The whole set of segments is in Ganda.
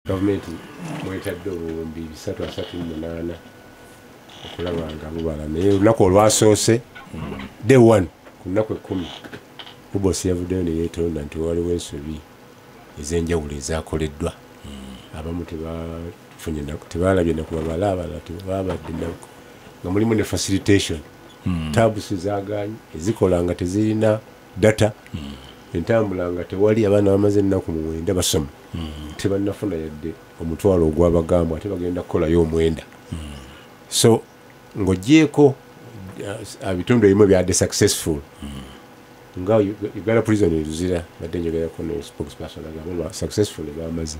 Gavumenti mwetadde 338,000 okulaba nga bubala, naye olunaku olwasoose, day one, ku lunaku 10, UBOS yavuddeyo ne yeetonda nti waliwo ensobi ez'enjawulo ezaakoleddwa. Abamu tebafunye, tebalabye nakubabala, abalala tebabadde nako, nga mulimu ne facilitation tabs zagaanye ezikola nga tezirina data, entambula nga tewali. Abaana bamaze ennaku 9 basoma, tebannafuna yadde omutwalo ogwabagambwa, ate bagenda kukolayo 9. So ng'ogyeko ebitundu ebimu ebyadde successful, nga Uganda Prison e Luzira, badde njogerako ne spokesperson, agamba successful bamaze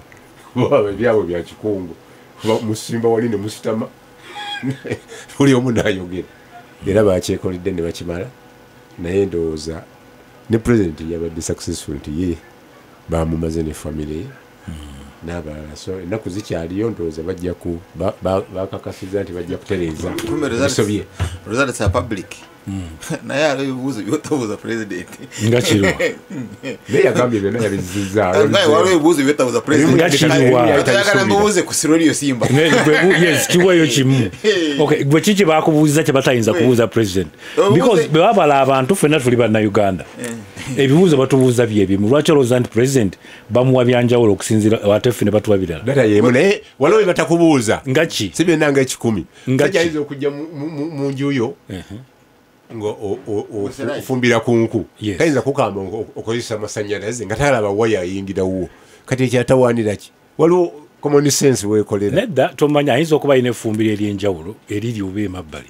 ebyabwe bya kikungu. Musimba wali ne musitama, buli omu nayogera, era bakyekoledde ne bakimala. Naye ndowooza ne president yabadde successful nti ye bamumaze ne family ye n'abalala. So ennaku zikyaliyo, ndowooza bajja ku bakakasiza nti bajja kutereeza bisobye. Results are public, naye aliwo ebibuuzo byotabuuza president. Nga kirwa? Naye yagambye byonna yabizizza. Waliwo ebibuuzo byotabuuza president. Nga kirwa? Oyagala mbuuze ku Radio Simba? Yes, kiweeyo kimu. Okay, gwe kiki bakubuuziza kye batayinza kubuuza president? Because bwe babala abantu, ffenna tuli bannayuganda, ebibuuzo batubuuza byebimu. Lwaki olowooza nti president bamuwa byanjawulo okusinziira ate ffe ne batuwa birala? Data yemu, naye waliwo batakubuuza. Nga ki? Si byonna nga 100. Nga ki? Ayinza okujja mu nju yo nga ofumbira ku nku, tayinza kukamba okozesa amasannyalaze nga talaba waya ayingirawo. Kati ekyatawaanira ki? Waliwo common sense weekolera. Nedda, tomanya, ayinza okuba alina effumbiro ery'enjawulo eriri oba emabbali.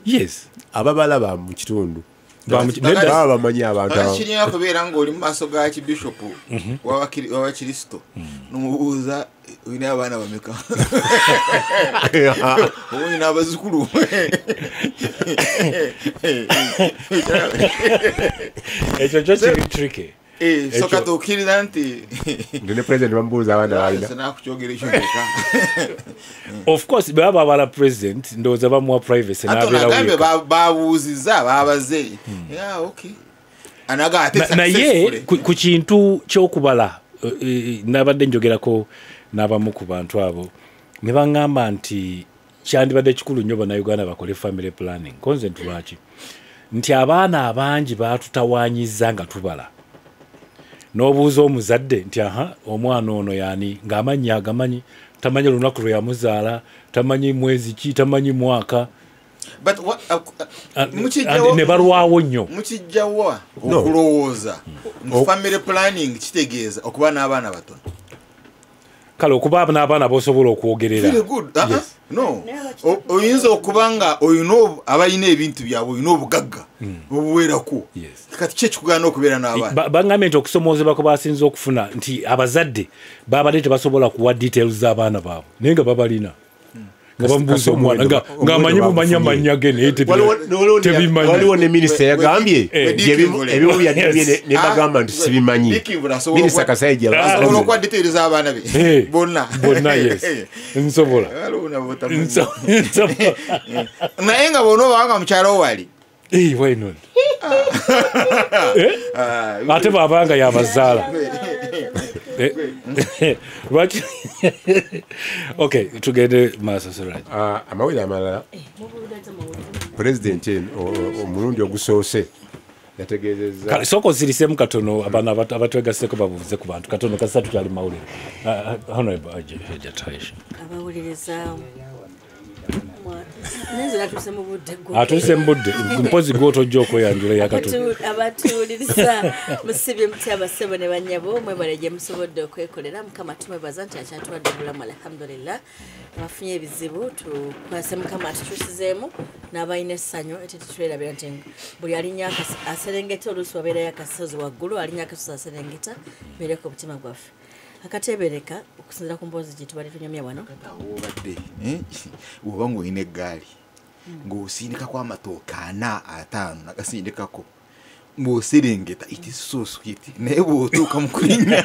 Yes. Ababalaba mu kitundu baba bamanyi abantu abo. Kirina kubeera ng'oli mu maaso ga kibishopu w'abakristo n'omubuuza, "Olina abaana bameka? Oba olina abazzukulu?" Ekyo kyo kiri tricky. So kati okkiriza nti Ndi ne president bamubuuza abaana balina. Sinakukyogera ekyo ndeka. Of course, bwe baba babala president, ndowooza bamuwa privacy Ate n'abeerawo onagambe yekka. Babuuzizza, babaze. Yeah, okay. Anaga ate Naye successfully. ku kintu ky'okubala, nabadde njogerako n'abamu ku bantu abo ne baŋŋamba nti kyandibadde kikulu nnyo bannayuganda bakole family planning. Konze nti lwaki? Nti abaana abangi baatutawaanyizza nga tubala, n'obuuza omuzadde nti, "Aha, omwana ono yaani?" Ng'amannya agamanyi, tamanyi olunaku lwe yamuzaala, tamanyi mwezi ki, tamanyi mwaka. But what, Ne balwawo nnyo. Mukijjawa No. okulowooza nti family planning kitegeeza okuba n'abaana batono? Kale okuba n'abaana bosobola okwogerera. Very good. Uh-uh. Yes. No. Oyinza okuba nga oyina abalina ebintu byabwe, oyina obugagga obuwerako. Kati ki ekikugaana okubeera n'abaana? Baŋŋambye nti okusomoozebwa kwe basinze okufuna nti abazadde babadde tebasobola kuwa details z'abaana baabwe, naye nga babalina, nga bamubuuza omwana ng'amanyi bumanyi amannya ge, naye tebimanyi. Waliwo ne minisita yagambye ebimu byadibye ne bagamba nti sibimanyi. Dick Ivula Minisita Kasaija asobola okuwa details z'abaana be bonna. Bonna, yes, nsobola. Waliwo nabo tamanyi. Nsobola. Naye nga bonna obanga mukyalo wali. Why not? Ate bw'abanga yabazaala. Lwaki? Okay, tugende maaso, Siraj. Amawulire amalala, pulezidenti omulundi ogusoose yategeezezza Kale, sooka osirisemu katono, abaana abatwegasseko babuuze ku bantu katono, kasita tukyali mawulire. Honorable Hajat Aisha. Abawuliriza, nenze natuuse mu budde gwe. Atuuse mu budde, mpozi gw'otojja okweyanjula yakatono. Abatuwuliriza, musibye mutya abasebo ne bannyabo? Mwebale gye musobodde okwekolera. Mukama tumwebaza nti akyatuwadde obulamu, alhamdulillah. Abafunye ebizibu tukwase Mukama atukyusizeemu, n'abalina essanyu ate tetwerabira nti buli alinnya aserengeta, oluusi wabeerayo akasozi waggulu, alinnya akasozi aserengeta, beereko omutima gwaffe akateebereka okusinziira ku mboozi gye tubadde tunyumya wano. Obadde, bw'oba ng'olina eggaali ng'osindikako amatooke 4, 5, nagasindikako, bw'oserengeta it is so sweet, naye bw'otuuka mu kulinnya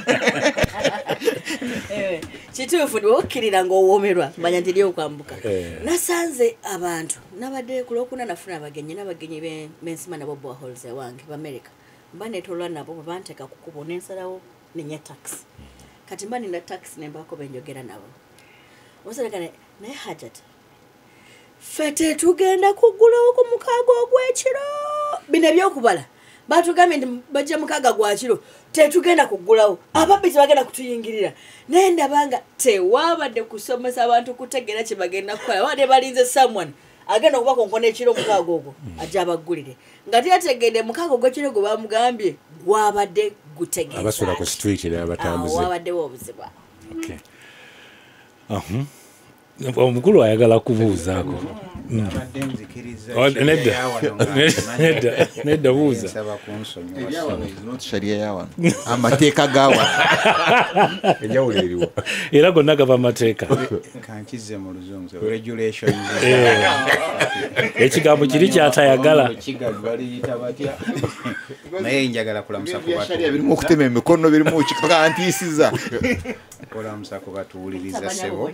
Kituufu, bw'okkirira ng'owoomerwa, manya nti eri okwambuka. Nasanze abantu, nabadde ku Lwokuna, nafuna abagenyi, n'abagenyi b'ensima nabo boreholes ewange b'Amerika, mba neetoolwa nabo, bwe banteeka ku kkubo nensalawo nenya taxi. Kati mba nina taxi nembaako benjogera nabo. Omusajja naye Hajat, ffe tetugenda kuggulawo ku mukaaga ogw'ekiro. Bino ebyokubala batugambye nti bajja mukaaga gwa kiro, tetugenda kuggulawo, ababbi tebagenda kutuyingirira. Naye ndabanga tewabadde kusomesa abantu kutegeera kye bagenda kukola. Babadde balinze someone agenda okubakonkona ekiro mukaaga ogwo ajja abaggulire, nga teyategedde mukaaga ogw'ekiro gwe bamugambye gwabadde gutegeeza. Abasula ku street n'abatambuze wabaddewo obuzibu. Okay. Omukulu ayagala kubuuzaako. Nedda buuza. Amateeka gawa. Enjawulo eriwo. Era gonna gava amateeka. Kankize mu luzungu regulations. Ekigambo kiri kyatayagala. Naye njagala kulamusa ku bantu. Birimu okutema emikono, birimu kikaka ntiisiza. Kulamusa ku batuwuliriza ssebo.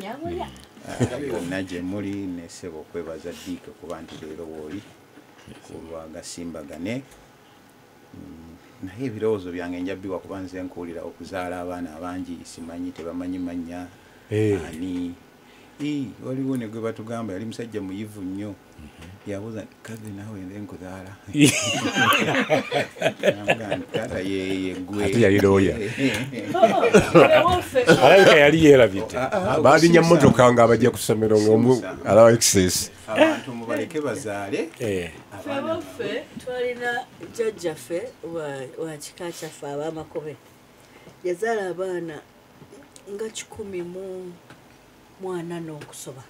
Yonna gye muli ne ssebo okwebaza Dick okuba nti leero wooli kulwagasimbagane. Naye ebirowoozo byange nja biwa kuba nze nkuwulira okuzaala abaana abangi simanyi tebamanyi mannya ani. Waliwo ne gwe batugamba yali musajja muyivu nnyo, yabuuza kazi naawe nze nkuzaala. Taata yeggwe. Ate yali looya. Alabika yali yeerabidde. Baalinya mmotoka nga abajja ku ssomero ng'omu alaba excess. Abantu mubaleke bazaale. Ffe twalina jjajjaffe wa kika kyaffe ab'Amakobe, yazaala abaana nga 140 n'okusoba.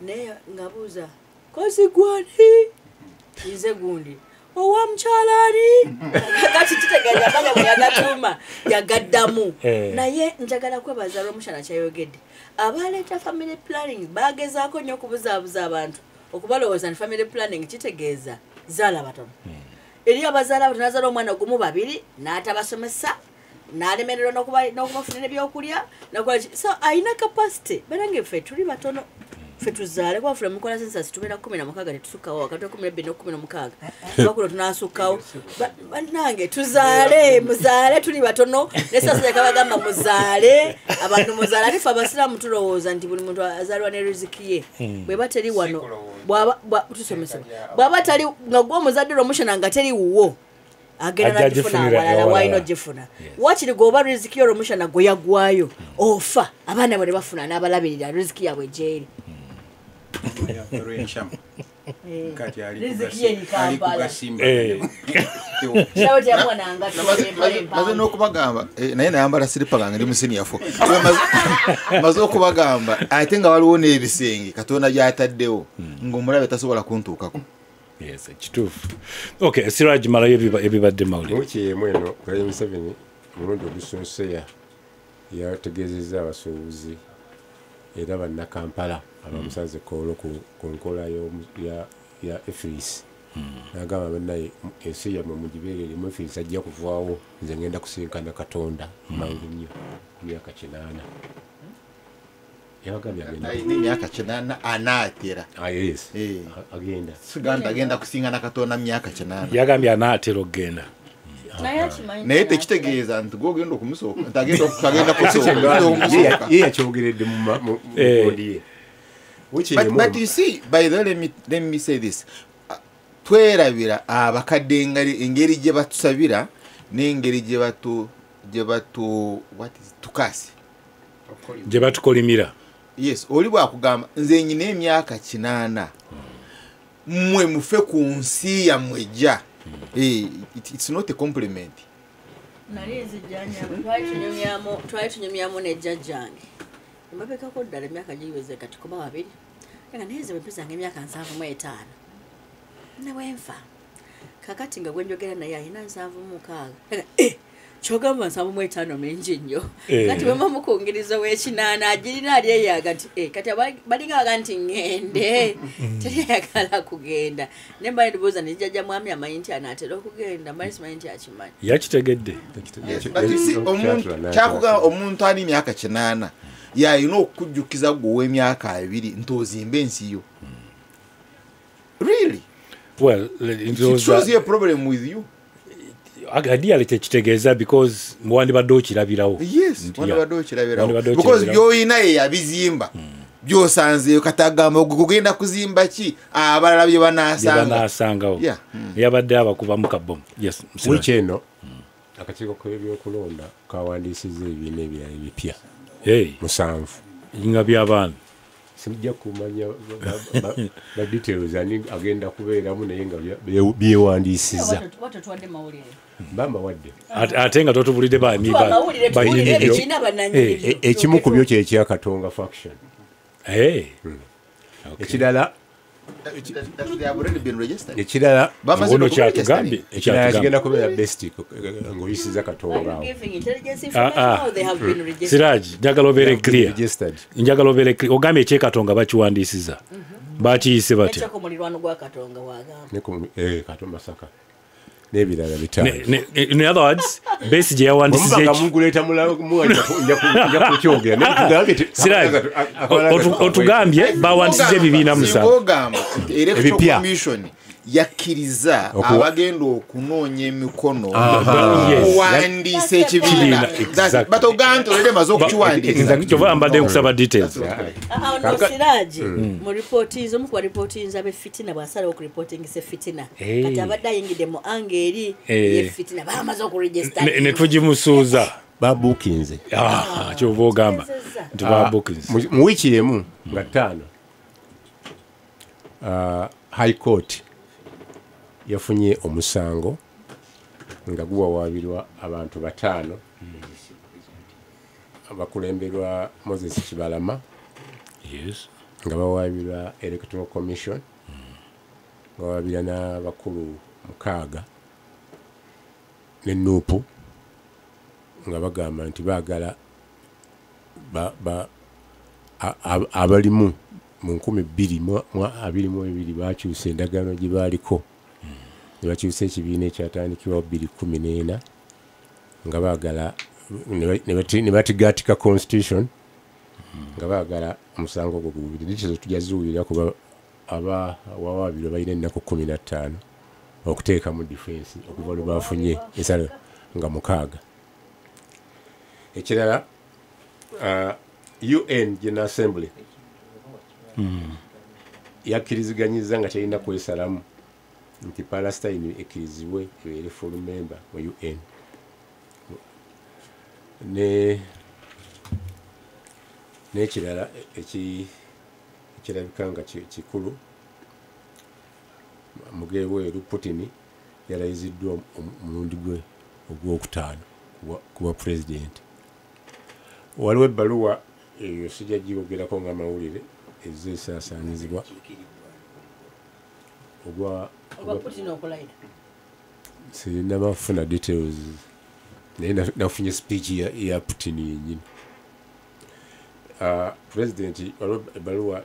Naye ng'abuuza kozi gwani nze gundi owa mukyala ani, kati kitegeeza abaana bwe yagatuuma yagaddamu. Naye njagala kwebaza Rwomushana kyayogedde, abaleeta family planning bagezaako nnyo okubuzaabuza abantu okubalowooza nti family planning kitegeeza zaala batono. Eri abazaala batono nazaala omwana gumu babiri n'atabasomesa n'alemererwa n'okubafunira ebyokulya. So alina capacity. Banange ffe tuli batono, ffe tuzaale kuba ffe mukola census tubeera 16 tetusukkawo, wakati wa 12 ne 16 bakulo tunasukkawo. Bannange tuzaale, muzaale, tuli batono. Ne sasa kabagamba muzaale, abantu muzaale. Ate ffe abasiraamu tulowooza nti buli muntu azaalwa ne riziki ye. Bw'eba teri wano tusomesebwa, bw'aba tali nga gwe omuzadde Rwomushana nga teri wuwo, agenda nagifuna awalala, walina ogifuna. Wakiri gwoba riziki yo Rwomushana gwe yaggwayo ofa, abaana bwe ne bafuna n'abalabirira riziki yaabwe gy'eri. Maze n'okubagamba naye nayambala siripa gange ndi musiniyafu. Maze okubagamba ate nga waliwo n'ebisenge Katonda by'ataddewo ng'omulabe tasobola kuntuukako. Yes, kituufu. Okay, Siraj malayo ebibadde mawulire. Wiiki emu eno President Museveni omulundi ogusoose yategeezezza abasuubuzi era bannakampala abamusanze Kololo ku nkola ya EFRIS. N'agamba bannaye ensi yammwe mugibeereremu, EFRIS ajja kuvaawo, nze ngenda kusinkana Katonda mangu nnyo ku myaka 80. Yabagambye agenda. Alina emyaka 80 anaatera. Yes. Agenda. Sigamba agenda kusingana Katonda myaka 80. Yagambye anaatera okugenda. Naye tekitegeeza nti gw'ogenda okumusooka, nti agenda kusooka. Ye yakyogeredde mu bodi ye. But you see, by the way, let me say this. Twerabira abakadde engeri gye batusabira n'engeri gye batu what is tukasi. Gye batukolimira. Yes, oli bwakugamba nze nyina emyaka 80. Mmwe mufe ku nsi yammwe ejja. It's not a compliment. Nali nzijjanya twali tunyumyamu ne jjajjange. Mbabekako ddala emyaka giweze kati kuba 2. Nga naye nze bwe mpezanga emyaka 75. Ne bwe nfa. Kakati nga gwe njogera naye alina 76. Kyogamba 75 mingi nnyo. Kati bwe mba mukungiriza w'ekinaana agirina ali eyaga nti kati balinga baga nti ŋŋende. Teri ayagala kugenda. Ne mba ndibuuza ne jjajja mwami amanyi nti anaatera okugenda, mba simanyi nti akimanyi. Yakitegedde. Kyakugamba omuntu ali emyaka 80 yalina okukujjukiza gwe ow'emyaka 2 nti ozimbe ensi yo. Really? Well, it shows you a problem with you. Ideally tekitegeeza because wandibadde okirabirawo. Yes, wandibadde okirabirawo because by'olina ye yabizimba. Byosanzeeyo katagamba kugenda kuzimba ki abalala bye banaasangawo. Yabadde abakubamu kabomu. Yes, wiiki eno akakiiko k'ebyokulonda kawandiisizza ebibiina ebirala ebipya 7 nga by'abaana. Sijja kumanya ba details ani agenda kubeeramu naye nga byewandiisizza. Bamawadde ate nga totubulidde baani ekimu ku byo kye Katonga faction. Ekirala ekirala ono kyatugambye ekirala kigenda kubeera best ng'oyisiza Katonga awo. Siraj, njagala obeere clear. Njagala obeere clear. Ogambye ekyekatonga bakiwandiisiza. Bakiyise batya? Katonga Masaka n'ebirala bitaano. In other words, Besigye yawandiisiza eki. Muguleeta nja kukyogera. Siraj, otugambye bawandiisiza ebibiina 7. Ogamba Electoral Commission yakkiriza abagenda okunoonya emikono okuwandiisa ekibiina. Batogamba nti olwedde maze okukiwandiisa. Kyova mbadde nkusaba details. Ono Siraj, mu ripooti omu ku baripootinze ab'effitina bw'asalawo okuripotingisa effitina. Kati abadde ayingidde mu anga eri y'effitina bamaze okuregisita. Ne tugimusuuza. Babuukinze. Kyova ogamba nti babuukinze. Mu wiiki emu nga 5 High Court yafunye omusango nga guwawaabirwa abantu 5 abakulemberwa Moses Kibalama. Yes. Nga bawaabirwa Electoral Commission, nga bawaabira n'abakulu 6 ne NUP, nga bagamba nti baagala abalimu mu 2022 bakyusa endagaano gye baaliko. Ne bakyusa ekibiina ekyatandikibwa 2014 nga baagala ne batigatika constitution nga baagala omusango ogwo gubiri. Details tujja ziwulira kuba abawawaabirwa balina ennaku 15 okuteekamu defense okuva lwe bafunye ensalo nga 6. Ekirala UN General Assembly yakkiriziganyiza nga terina kwesalamu nti Palestine ekkirizibwe ebeere full member mu UN. N'ekirala ekirabika nga kikulu mugeweeru Putin yalayiziddwa omulundi gwe ogwokutaano kuba president. Waliwo ebbaluwa eyo sijja gyogerako ng'amawulire ezze esaasaanyizibwa ogwa Putin okulayira. Sinnabafuna details naye nafunye speech ya Putin yennyini. President waliwo ebbaluwa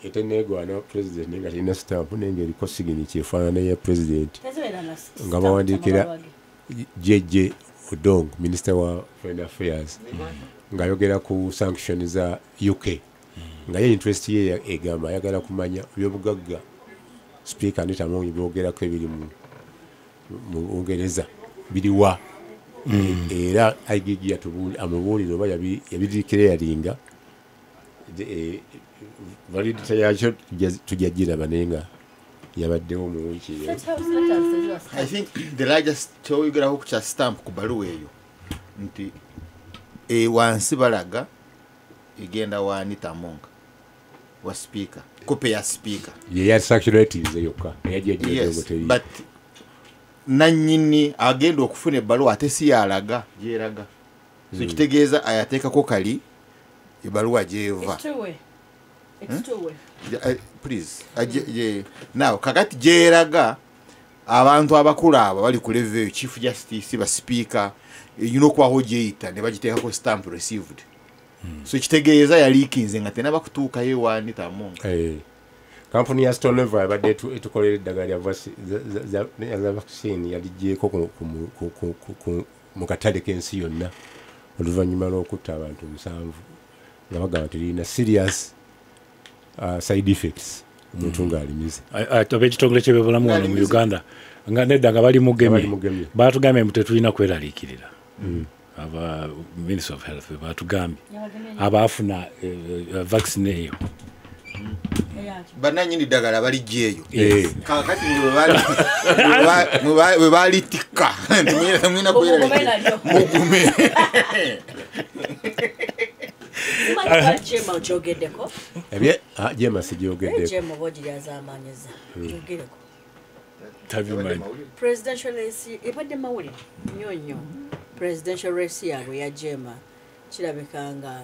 eteneegwana president naye nga terina stamp naye ng'eriko signature efaanana eya president nga bawandiikira JJ Odong, Minister wa Foreign Affairs, ng'ayogera ku sanction za UK. Nga ye interest ye egamba ayagala kumanya ebyobugagga Speaker Anita Among byogerako ebiri mu Bungereza biriwa. Era IGG amubuulira oba yabideclaringa validity yakyo tujja giraba naye nga yabaddewo mu wiiki eyo. I think the largest kyoyogerako ku kya stamp ku bbaluwa eyo nti wansi balaga egenda wa Anita Among wa speaker, kope ya speaker ye ya circulating yokka yes, but nannyini agenda okufuna ebbaluwa ate si yalaga gyeraga. So kitegeeza ayateekako kali ebbaluwa gyeva. It's two way. Please. Now kakati gyeraga abantu abakulu abo bali ku level chief justice ba speaker you know kwaho gyeyita ne bagiteekako stamp received. So kitegeeza yaliikinze nga tenaba kutuukayo wa Anita Among. Kampuni ya Stoneva ebadde etukolera eddagala lya vaccine yaliggyeko mu katale k'ensi yonna oluvannyuma lw'okutta abantu 7 nga bagamba nti lirina serious side effects omuntu ng'alimize. Ab'ekitongole ky'ebyobulamu wano mu Uganda Nga nedda nga bali mugemye. Batugambye mbu tetulina kweraliikirira. Aba Minister of Health batugambye abaafuna vaccine eyo. Bannannyini ddagala balijja eyo. Kaakati bwe balitikka temulina kweraliikirira. Mugume. Jema okyogeddeko? Jema sigyogeddeko. Jema oba ogiryazaamaanyiza. Gyogereko. Presidential race ebadde mawulire nnyo nnyo. Presidential race yaabwe ya Jema kirabika nga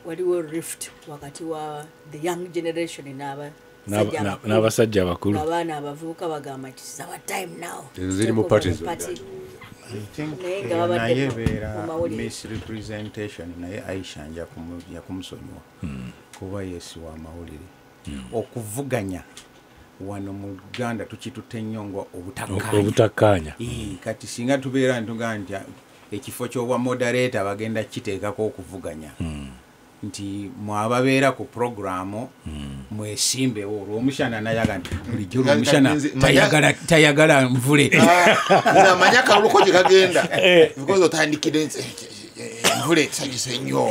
waliwo rift wakati wa the young generation n'abasajja abakulu. Abaana abavubuka bagamba nti it's our time now. Ziri mu party zonna. I think naye beera misrepresentation, naye Aisha nja kumusonyiwa kuba yesi wa mawulire. Okuvuganya wano mu Uganda tukitutte nnyo nga obutakkaanya. Kati singa tubeera ntugamba nti ekifo ky'obwa moderator bagenda kiteekako okuvuganya, nti mwababeera ku programu mwesimbewo olw'omushana nayaga nti bulijjo olw'omushana tayagala nvule. Nze amanya akalulu ko gye kagenda because otandikire nvule esanyuse nnyo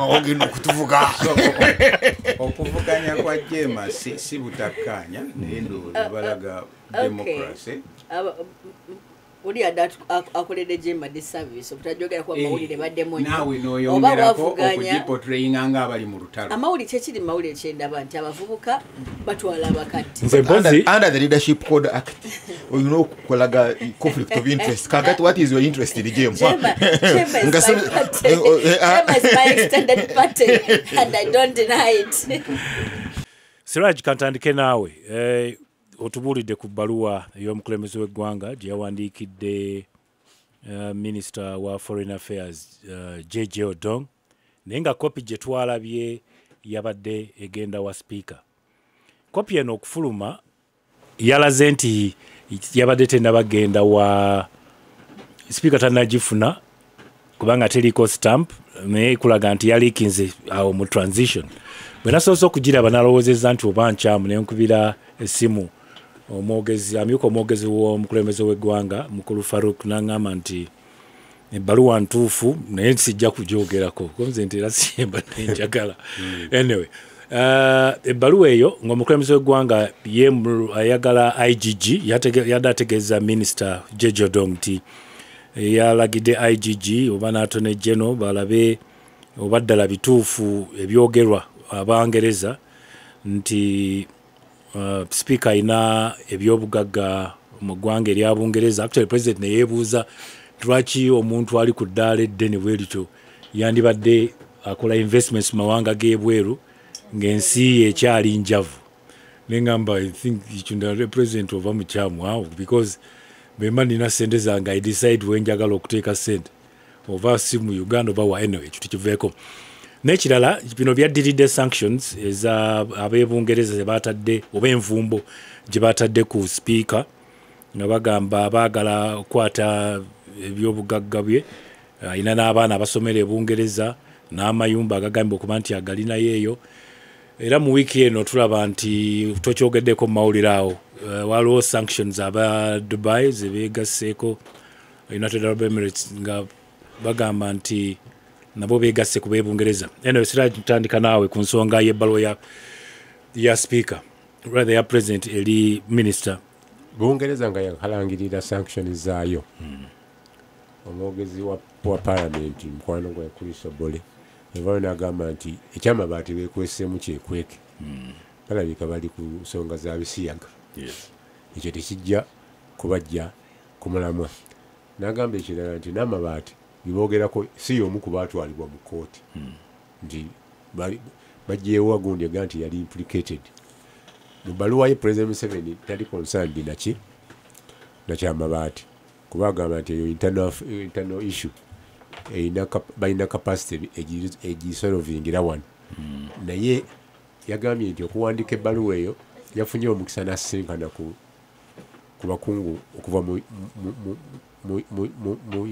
ogenda okutuvuga. Okuvuganya kwa Jema si butakkaanya, naye ndowooza balaga democracy. Oli adde akoledde Jema disservice obutajogera kuba mawulire baddemu nnyo. Naawe n'oyongerako okugiportrayinga ng'abali mu lutalo. Amawulire kyekiri mawulire kyendaba nti abavubuka batwala abakadde. Under the Leadership Code Act, olina okukolaga conflict of interest. Kakati what is your interest in Jema? Jema is my party. Jema is my extended party and I don't deny it. Siraj, kantandike naawe. Otubuulidde ku bbaluwa ey'omukulembeze w'eggwanga gye yawandiikidde Minister wa Foreign Affairs JJ Odong, naye nga kopi gye twalabye yabadde egenda wa Speaker. Kopi eno okufuluma yalaze nti yabadde tennabagenda wa Speaker, tannagifuna kubanga teriko stamp, naye kulaga nti yaliikinze awo mu transition. Bwe nasoose okugiraba nalowoozezza nti oba nkyamu, ne nkubira essimu omwogezi, amyuka omwogezi w'omukulembeze w'eggwanga Mukulu Farouk, n'aŋŋamba nti ebbaluwa ntuufu naye sijja kugyogerako nze nti era siyemba nenjagala. Anyway, ebbaluwa eyo ng'omukulembeze w'eggwanga ye ayagala IGG, yadde ategeeza Minisita JJ Odong nti yalagidde IGG oba n'Attorney General balabe oba ddala bituufu ebyogerwa Abangereza nti Speaker alina ebyobugagga mu ggwanga erya Bungereza. Actually President ne yeebuuza lwaki omuntu ali ku ddaala eddene bwe lityo yandibadde akola investments mu mawanga g'ebweru ng'ensi ye ekyali njavu. Ne ŋŋamba I think ekyo President ova mukyamu awo, because bwe mba nina ssente zange I decide we njagala okuteeka ssente, oba si mu Uganda oba wa. Anyway, ekyo tukiveeko. N'ekirala, bino byaddiridde sanctions eza ab'e ze baatadde oba envumbo gye baatadde ku Speaker, nga bagamba baagala okukwata ebyobugagga bye. Alina n'abaana abasomera e Bungereza n'amayumba agagambibwa okuba nti agalinayo eyo. Era mu wiiki eno tulaba nti tokyogeddeko mu mawulire awo, waliwo sanctions aba Dubai ze beegasseeko, United Arab Emirates, nga bagamba nti nabo beegasse ku b'e Bungereza. Anyway, Siraj, tutandika naawe ku nsonga y'ebbaluwa ya Speaker, rather ya President eri Minister. Bungereza nga yakalangirira sanctions zaayo, omwogezi wa parliament mukwano gwa Chris Obore yavaayo n'agamba nti ekyamabaati beekweseemu kyekweke, balabika bali ku nsonga za bisiyaga, ekyo tekijja kubajja ku mulamwa. N'agamba ekirala nti n'amabaati biboogerako si y'omu ku baatwalibwa mu kkooti, nti baggyewo agundi ega nti yali implicated. Mu bbaluwa ye President Museveni tali concerned naki nakyamabaati, kuba agamba nti eyo internal issue, balina capacity egisolvingira wano. Naye yagambye nti okuwandiika ebbaluwa eyo yafunye omukisa n'asisinkana ku bakungu okuva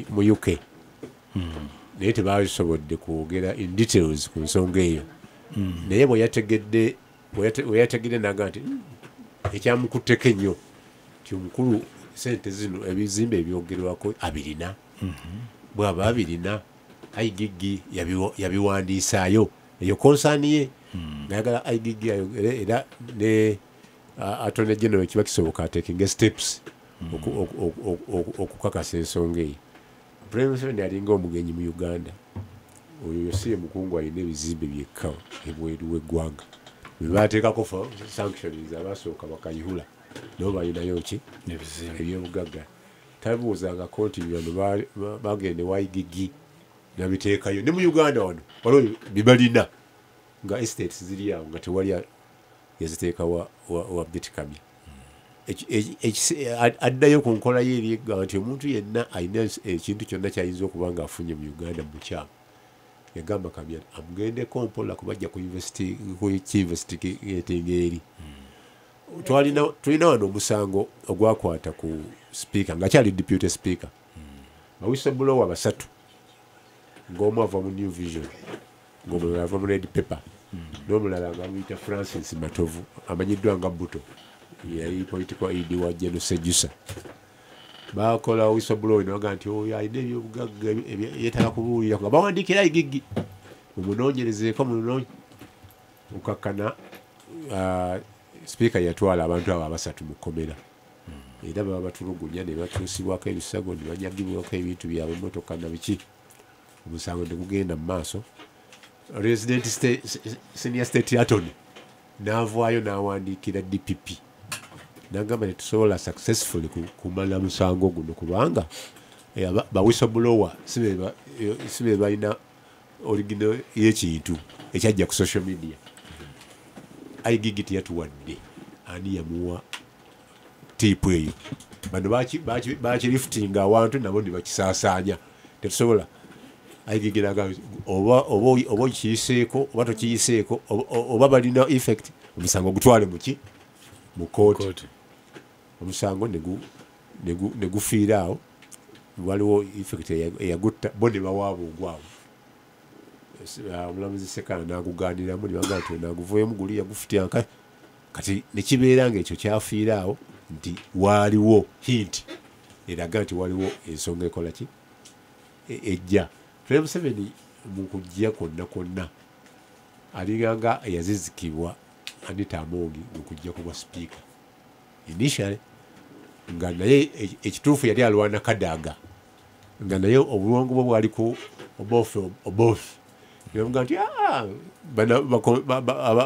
mu UK, naye tebasobodde kwogera in details ku nsonga eyo. Naye bwe yategedde n'agamba nti ekyamukutteko ennyo Ti omukulu sente zino ebizimbe ebyogerwako abirina. Bw'aba abirina, IGG yabiwandiisaayo eyo concern ye. Nayagala IGG ayogere era ne Attorney General kiba kisoboka ataking steps okukakasa ensonga eyo. President Museveni alinga omugenyi mu Uganda. Oyo si ye mukungu alina ebizimbe byekka ebweru w'eggwanga. Bwe baateekako sanctions abasooka bakayihula nabo balinayo ki ebyobugagga. Tabuuzangako nti bano bagenda ewa IGG nabiteekayo. Ne mu Uganda wano waliwo bibalina nga estates ziri awo nga tewali yaziteeka wa Beti Kamya. Addayo ku nkola ye eri egamba nti omuntu yenna alina ekintu kyonna ky'ayinza okuba ng'afunye mu Uganda mu bukyamu. Yagamba Kamya amugendeko mpola kubajja ku investigating eri. Tulina wano omusango ogwakwata ku speaker ng'akyali deputy speaker. Ba whistleblower basatu ng'omu ava mu New Vision, ng'omulala ava mu Red Pepper, n'omulala nga bamuyita Francis Matovu amanyiddwa nga Buto, yali political aide wa General Sejusa. Bakola whistleblower ne bagamba nti oyo alina ebyobugagga yeetaaga kubuulira, nga bawandiikira IGG mumunoonyerezeeko munoonye. Okukakkana speaker yatwala abantu abo abasatu mu kkomera. Era baba batulugunya ne batuusibwako ebisago ne banyagibwako ebintu byabwe, emmotoka na biki. Omusango ne gugenda mu maaso. Resident senior state attorney n'avaayo n'awandiikira DPP n'agamba tetusobola successfully kumala musango guno kubanga ba whistleblower si be balina original y'ekintu ekyajja ku social media. IGG teyatuwadde ani yamuwa tiipu eyo. Bano bakiriftinga awantu nabo ne bakisaasaanya. Tetusobola. IGG n'agamba oba okiyiseeko oba tokiyiseeko oba balina effect, omusango gutwale muki mu kooti. Omusango ne gufiira awo. Waliwo effect eyagutta bo ne bawaaba ogwabwe. Omulamuzi Ssekana n'agugaaniramu ne bagamba nti naguvuyeemu guli yagufutyanka. Kati ne kibeera ng'ekyo kyafiira awo nti waaliwo hint eraga nti waliwo ensonga ekola ki ejja. President Museveni mu kujja kwonna kwonna alinganga eyazizikibwa Anita Among mu kujja ku bwa speaker. Initially nga naye ekituufu yali alwana Kadaga, nga naye obulongo bwe bwali ku Oboth. Yamugamba nti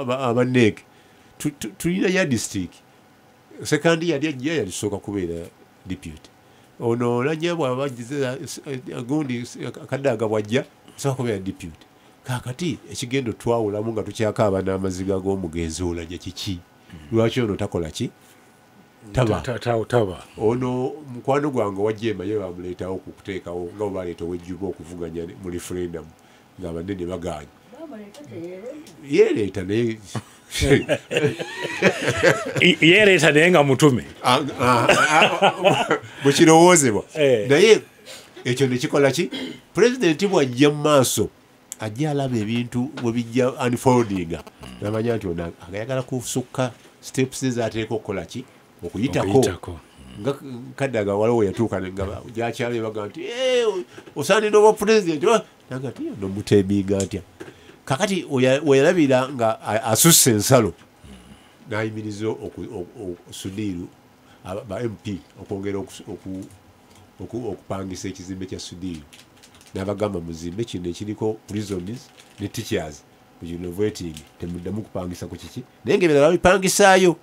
abaneeke tulina ya district. Sekandi yali ajja yalisooka kubeera deputy. Ono Olanya bw'aba gundi Kadaga bw'ajja asooka kubeera deputy. Kaakati ekigendo twawulamu nga tukyakaaba n'amaziga g'omugenzi Olanya kiki? Lwaki ono takola ki? Taba. Ono mukwano gwange wa Jema ye bamuleetawo okuteekawo nga bwe baleeta ow'ejjuba okuvuganya mu referendum ng'abanene bagaanye. Yeereeta naye yeereeta naye nga mutume bwe kirowoozebwa. Naye ekyo ne kikola ki? Pulezidenti bw'ajja mu maaso ajja alaba ebintu bwe bijja unfoldinga n'amanya nti ono ayagala kusukka steps z'ateeka okukola ki? Okuyitako. Nga Kadaga waliwo we yatuuka nga gyakyalo bagamba nti osaanidde obwa pulezidenti, naga nti nomuteeminga atya. Kakati we yalabira nga asusse ensalo n'ayimiriza Sudiru ba MP okwongera okupangisa ekizimbe kya Sudiru. N'abagamba muzimbe kino ekiriko prisons ne teachers renovating, temuddamu kupangisa ku kiki, naye ng'ebirala babipangisaayo.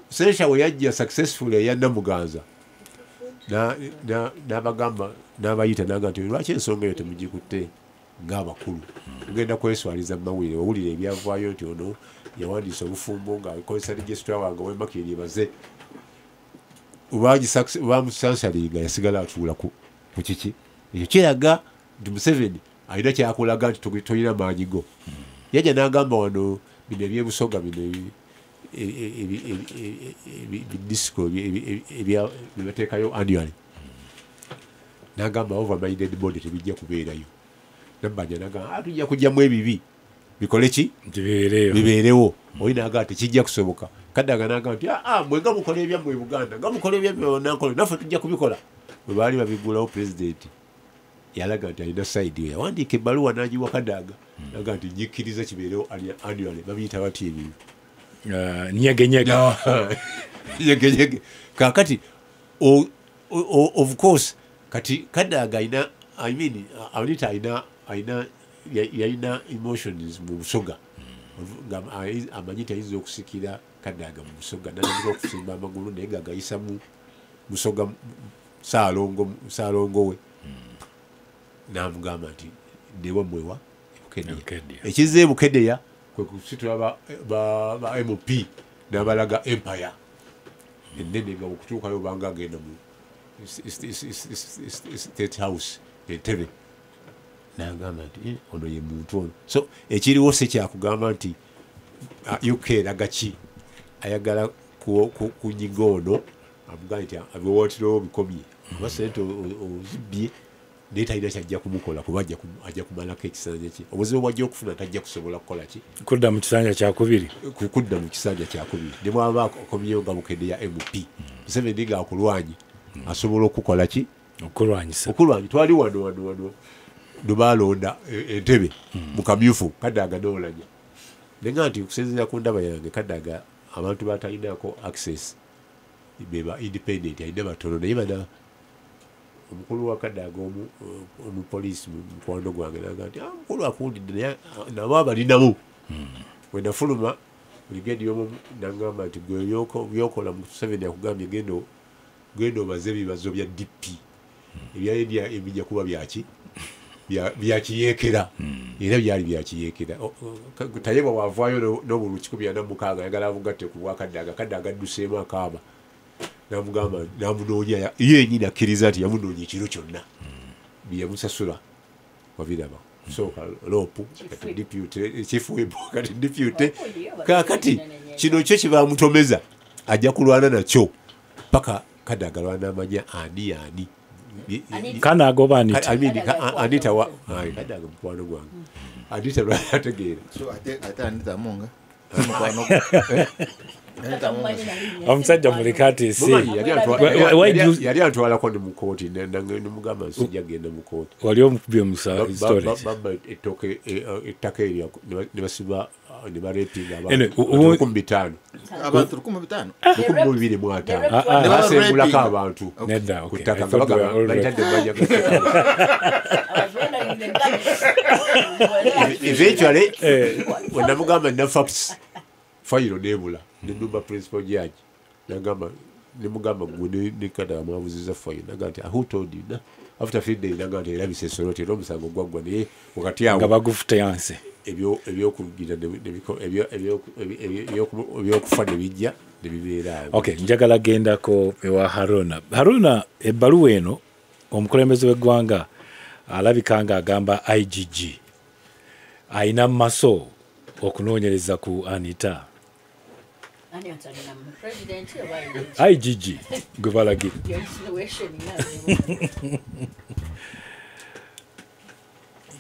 Sensha we yajja successfully eya Namuganza n'abagamba n'abayita n'agamba nti lwaki ensonga eyo temugikutte ng'abakulu, mugenda kweswaliza mu mawulire, owulire ebyavaayo nti ono yawandiisa obufumbo ng'akozesa registrar wange ow'e Makindye baze bamusansalinga yasigala atuula ku kiki. Ekyo kiraga nti Museveni alina kyakulaga nti tolina maanyi go. Yajja n'agamba wano bino ebyebusoga bino bidisiko byebateekayo annually, n'agamba over my dead body tebijja kubeerayo. Nabbanja n'agamba tujja kujjamu ebibi bikole ki bibeerewo. Oli n'agamba tekijja kusoboka. Kadaga n'agamba nti mwe nga mukola ebyammwe e Buganda, nga mukola ebyammwe Nankole, naffe tujja kubikola. Bwe baali babigulawo, pulezidenti yalaga nti alina side yo, yawandiika ebbaluwa n'agiwa Kadaga, naga nti nyikkiriza kibeerewo annually. Babiyita batya ebyo? Nyegenyege. Nyegenyege. Kakati of course kati Kadaga alina, I mean, Anita alina yalina emotions mu Busoga, nga amanyi tayinza okusikira Kadaga mu Busoga, natandika okusimba amagulu, naye nga gayisa mu Busoga Saalongo we, n'amugamba nti newammwewa Bukedea. Ekizza e Bukedea kwe kusitula ba MP n'abalaga empire ennene, nga okutuukayo banga agenda mu State House Entebbe, n'agamba nti ono ye muntu ono. So ekiriwo si kyakugamba nti UK eraga ki, ayagala kunyiga ono, amugamba nti abiwaatirewo bikomye, oba sente ozibbye, naye talina kyajja kumukola kuba ajja kumalako ekisanja kye. Obuzibu bwajja okufuna, tajja kusobola kukola ki? Kudda mu kisanja kyakubiri. Kudda mu kisanja kyakubiri, ne bwaba akomyewo nga Bukedea MP, Museveni ng'akulwanye, asobola okukola ki? Okulwanyisa. Okulwanya. Twali wano lwe balonda Entebe mu kamyufu, Kadaga n'Olanya, naye nti okusinziira ku ndaba yange, Kadaga abantu batalinako access beba independent, alina batono, naye bana omukulu wa Kadaga omupoliisi mukwano gwange, naga nti, "Ah, mukulu akuwulidde," naye nabo abalinamu. Bwe nafuluma brigade y'omu, nagamba nti gwe byokola, Museveni akugambye genda obaze ebibazo bya DP, ebya NRM bijja kuba byaki, byakiyeekera, era byali byakiyeekera. Tayebwa wavaayo n'obululu 146, ayagala abugatte ku bwakaddaga. Kaddaga adduseemu akaaba, namugamba namunoonya, ye yenyini akkiriza nti yamunoonya ekiro kyonna. Byeyamusasula wabiraba, kusooka LOP, kati deputy chief whip, kati deputy. Kakati kino kyo kyebamutomeza ajja kulwana nakyo paka Kadaga lwanamanya ani ani. Kanaagoba Anita. I mean, Anita wa ayi, Kadaga mukwano gwange, Anita lwanategeera. So ate Anita Amonga si mukwano gwo. Anita Amonga Omusajja muleke atiisi. Mumanyi, yali Why do you- yali antwalako ne mu kooti, nemugamba nsijja genda mu kooti. Wali omukubye mu storage. Babba ettaka eryo ne basiba ne barepinga Anyway, abantu 5,000. Abantu 5,000? 2,250. Ah, ah. Ne basengulako abantu Nedda, ku okay. ttaka I nga thought we were bagamba all bayitadde right. emmanya. Eventually wenamugamba nina facts, fayiro nebula, nenumba principal judge, nagamba, nemugamba gwe ne Kadaga mwabuziza fayiro, naga nti, "Who told you?" Na after 3 days naga nti erabisa esoroti, era omusango gwaggwa, naye wakati awo nga bagufuteyanse. Ebyokugira ebyokufa ne bijja ne bibeera awo. Okay, njagala gendako ewa Haruna. Haruna, ebbaluwa eno omukulembeze w'eggwanga alabika nga agamba IGG ayina maso okunoonyereza ku Anita. Ani atalina mu president oba IGG gwe balagira. Your insinuation nga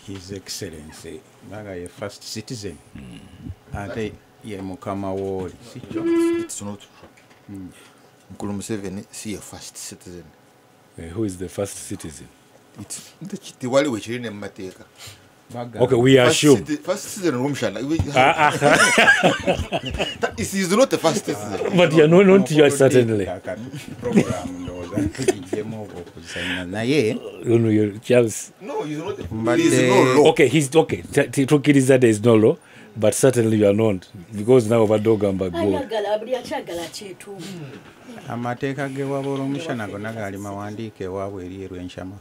His Excellency nga ye first citizen, ate ye mukama wooli, sikyo? It's not true. Mukulu Museveni si ye first citizen. Who is the first citizen? Tewali wekiri ne mu mateeka. Okay, we assume. First citizen Rwomushana. It is not the first citizen. But you're not, you are certainly. Program ndowooza tugijjemu okuzannya naye. No, Charles. No, he's not. But There is no law. Okay, he's okay. Tukkiriza there is no law, but certainly you are not, because now obadde ogamba go. Ayagala buli akyagala kyetuumu. Amateeka g'ewaabwe olw'omushana gonna gaali mawandiike ewaabwe eri erwenshama.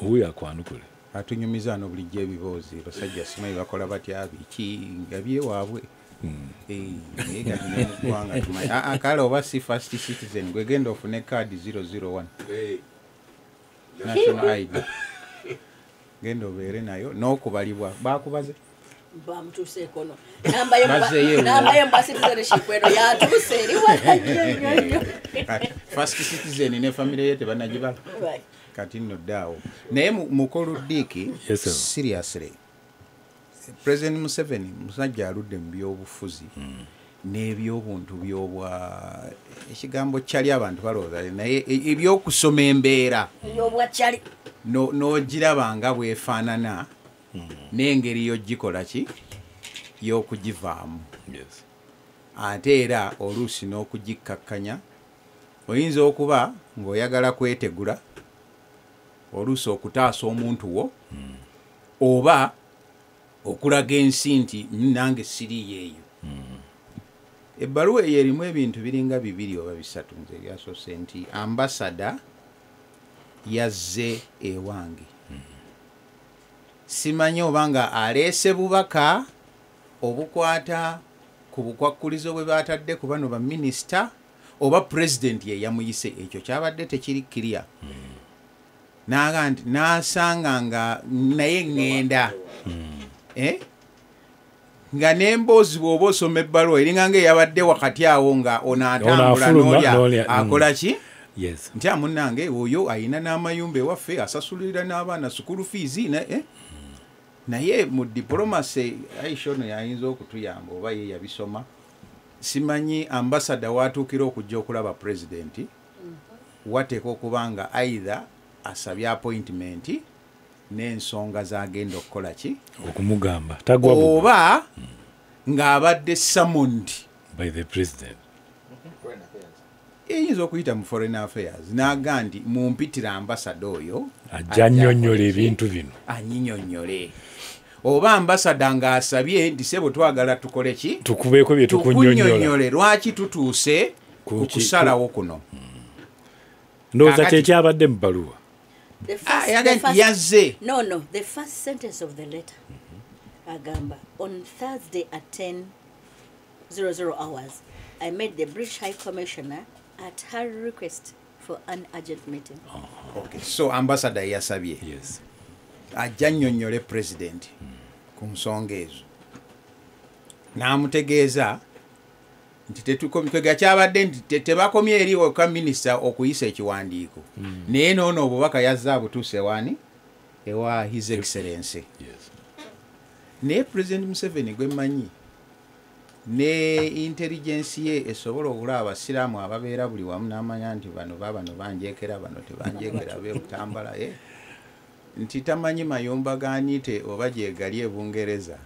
Wuuyo akwanukule. Atunyumiza wano bulijjo ebiboozi, basajja simanyi bakola batya biki nga byewaabwe. Eh, naye kati ne mu ggwanga tumanyi. Ah, ah, kale oba si first citizen, gwe genda ofune kaadi 001 national ID, genda obeere nayo n'okubalibwa bakubaze. Bamutuuseeko no namba ye. Bazzeeyo ewuwe. Namba ye mba citizenship eno yatuuse eri wala nnyo nnyo nnyo. Kati first citizen ne famire ye tebanagibala. Kati nno ddaawo naye mukulu Diiki. Yes, sir. Seriously, President Museveni musajja aludde mu byobufuzi. N'ebyobuntu byobwa ekigambo kyali abantu balowooza naye ebyokusoma embeera Ebyobwakyali n'ogiraba nga bwefaanana n'engeri y'ogikola ki y'okugivaamu. Yes. Ate era oluusi n'okugikkakkanya oyinza okuba ng'oyagala kwetegula oluusi okutaasa omuntu wo oba okulaga ensi nti nange siriiyo eyo. Ebbaluwa eyo erimu ebintu biringa 2 oba 3. Nze ebyasoose nti ambasada yazze ewange, simanyi oba nga aleese bubaka obukwata ku bukwakkulizo bwe baatadde ku bano baminisita oba pulezidenti ye yamuyise, ekyo kyabadde tekiri clear. N'aga nti n'asanga nga naye ŋŋenda nga n'emboozi bw'oba osoma ebbaluwa eringa ng'eyabadde wakati awo nga ono atambula n'olya akola ki? Yes. Nti amunnange oyo ayina n'amayumba ewaffe asasulira n'abaana sukulu fees naye mu diplomacy Aisha ono yayinza okutuyamba oba ye yabisoma. Simanyi ambasada watuukira okujja okulaba pulezidenti wateeka okuba nga either asabye appointment n'ensonga z'agenda okukola ki okumugamba tagwa oba ng'abadde summoned by the president. Eyinza okuyita mu foreign affairs n'aga nti mumpitira ambasada oyo ajja annyonnyola ebintu bino, annyinnyonnyole. Oba ambasada ng'asabye nti ssebo twagala tukole ki, tukubeeko bye tukunnyonnyola, lwaki tutuuse ku kusalawo kuno. Ndowooza kyekyabadde mu bbaluwa. Yazze. No, the first sentence of the letter agamba, on Thursday at 10:00 hours I met the British High Commissioner at her request for an urgent meeting. Okay, so ambassador yasabye. Yes. Ajja annyonnyole president ku nsonga ezo. N'amutegeeza nti tetukomye kyabadde nti tebakomye eri waka minisita okuyisa ekiwandiiko. Naye n'ono obubaka yazza abutuuse wani ewa His Excellency. Yes. Naye President Museveni gwe mmanyi ne intelligence ye esobola okulaba abasiraamu ababeera buli wamu n'amanya nti bano baabano banjeekera bano tebanjeekera beebutambala nti tamanyi mayumba g'aniite oba gyegali e Bungereza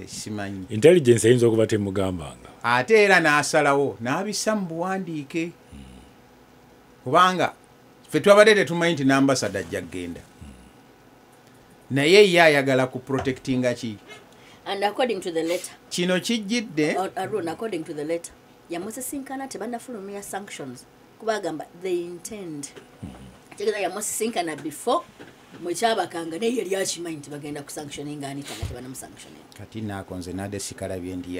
simanyi. Intelligence eyinza okuba temugambanga. Ate era n'asalawo n'abissa mu buwandiike kubanga ffe twabadde tetumanyi nti n'ambasada ajja kugenda naye ye ayagala ku protectinga ki. And according to the letter, kino kijjidde Arun, according to the letter, yamusisinkana tebannafulumya sanctions kubagamba they intend. Kitegeeza yamusisinkana before mwekyabakanga naye yali akimanyi nti bagenda kusanctioninga Anita nga tebanamusanctioninga. Kati naako nze nadde sikalabye nti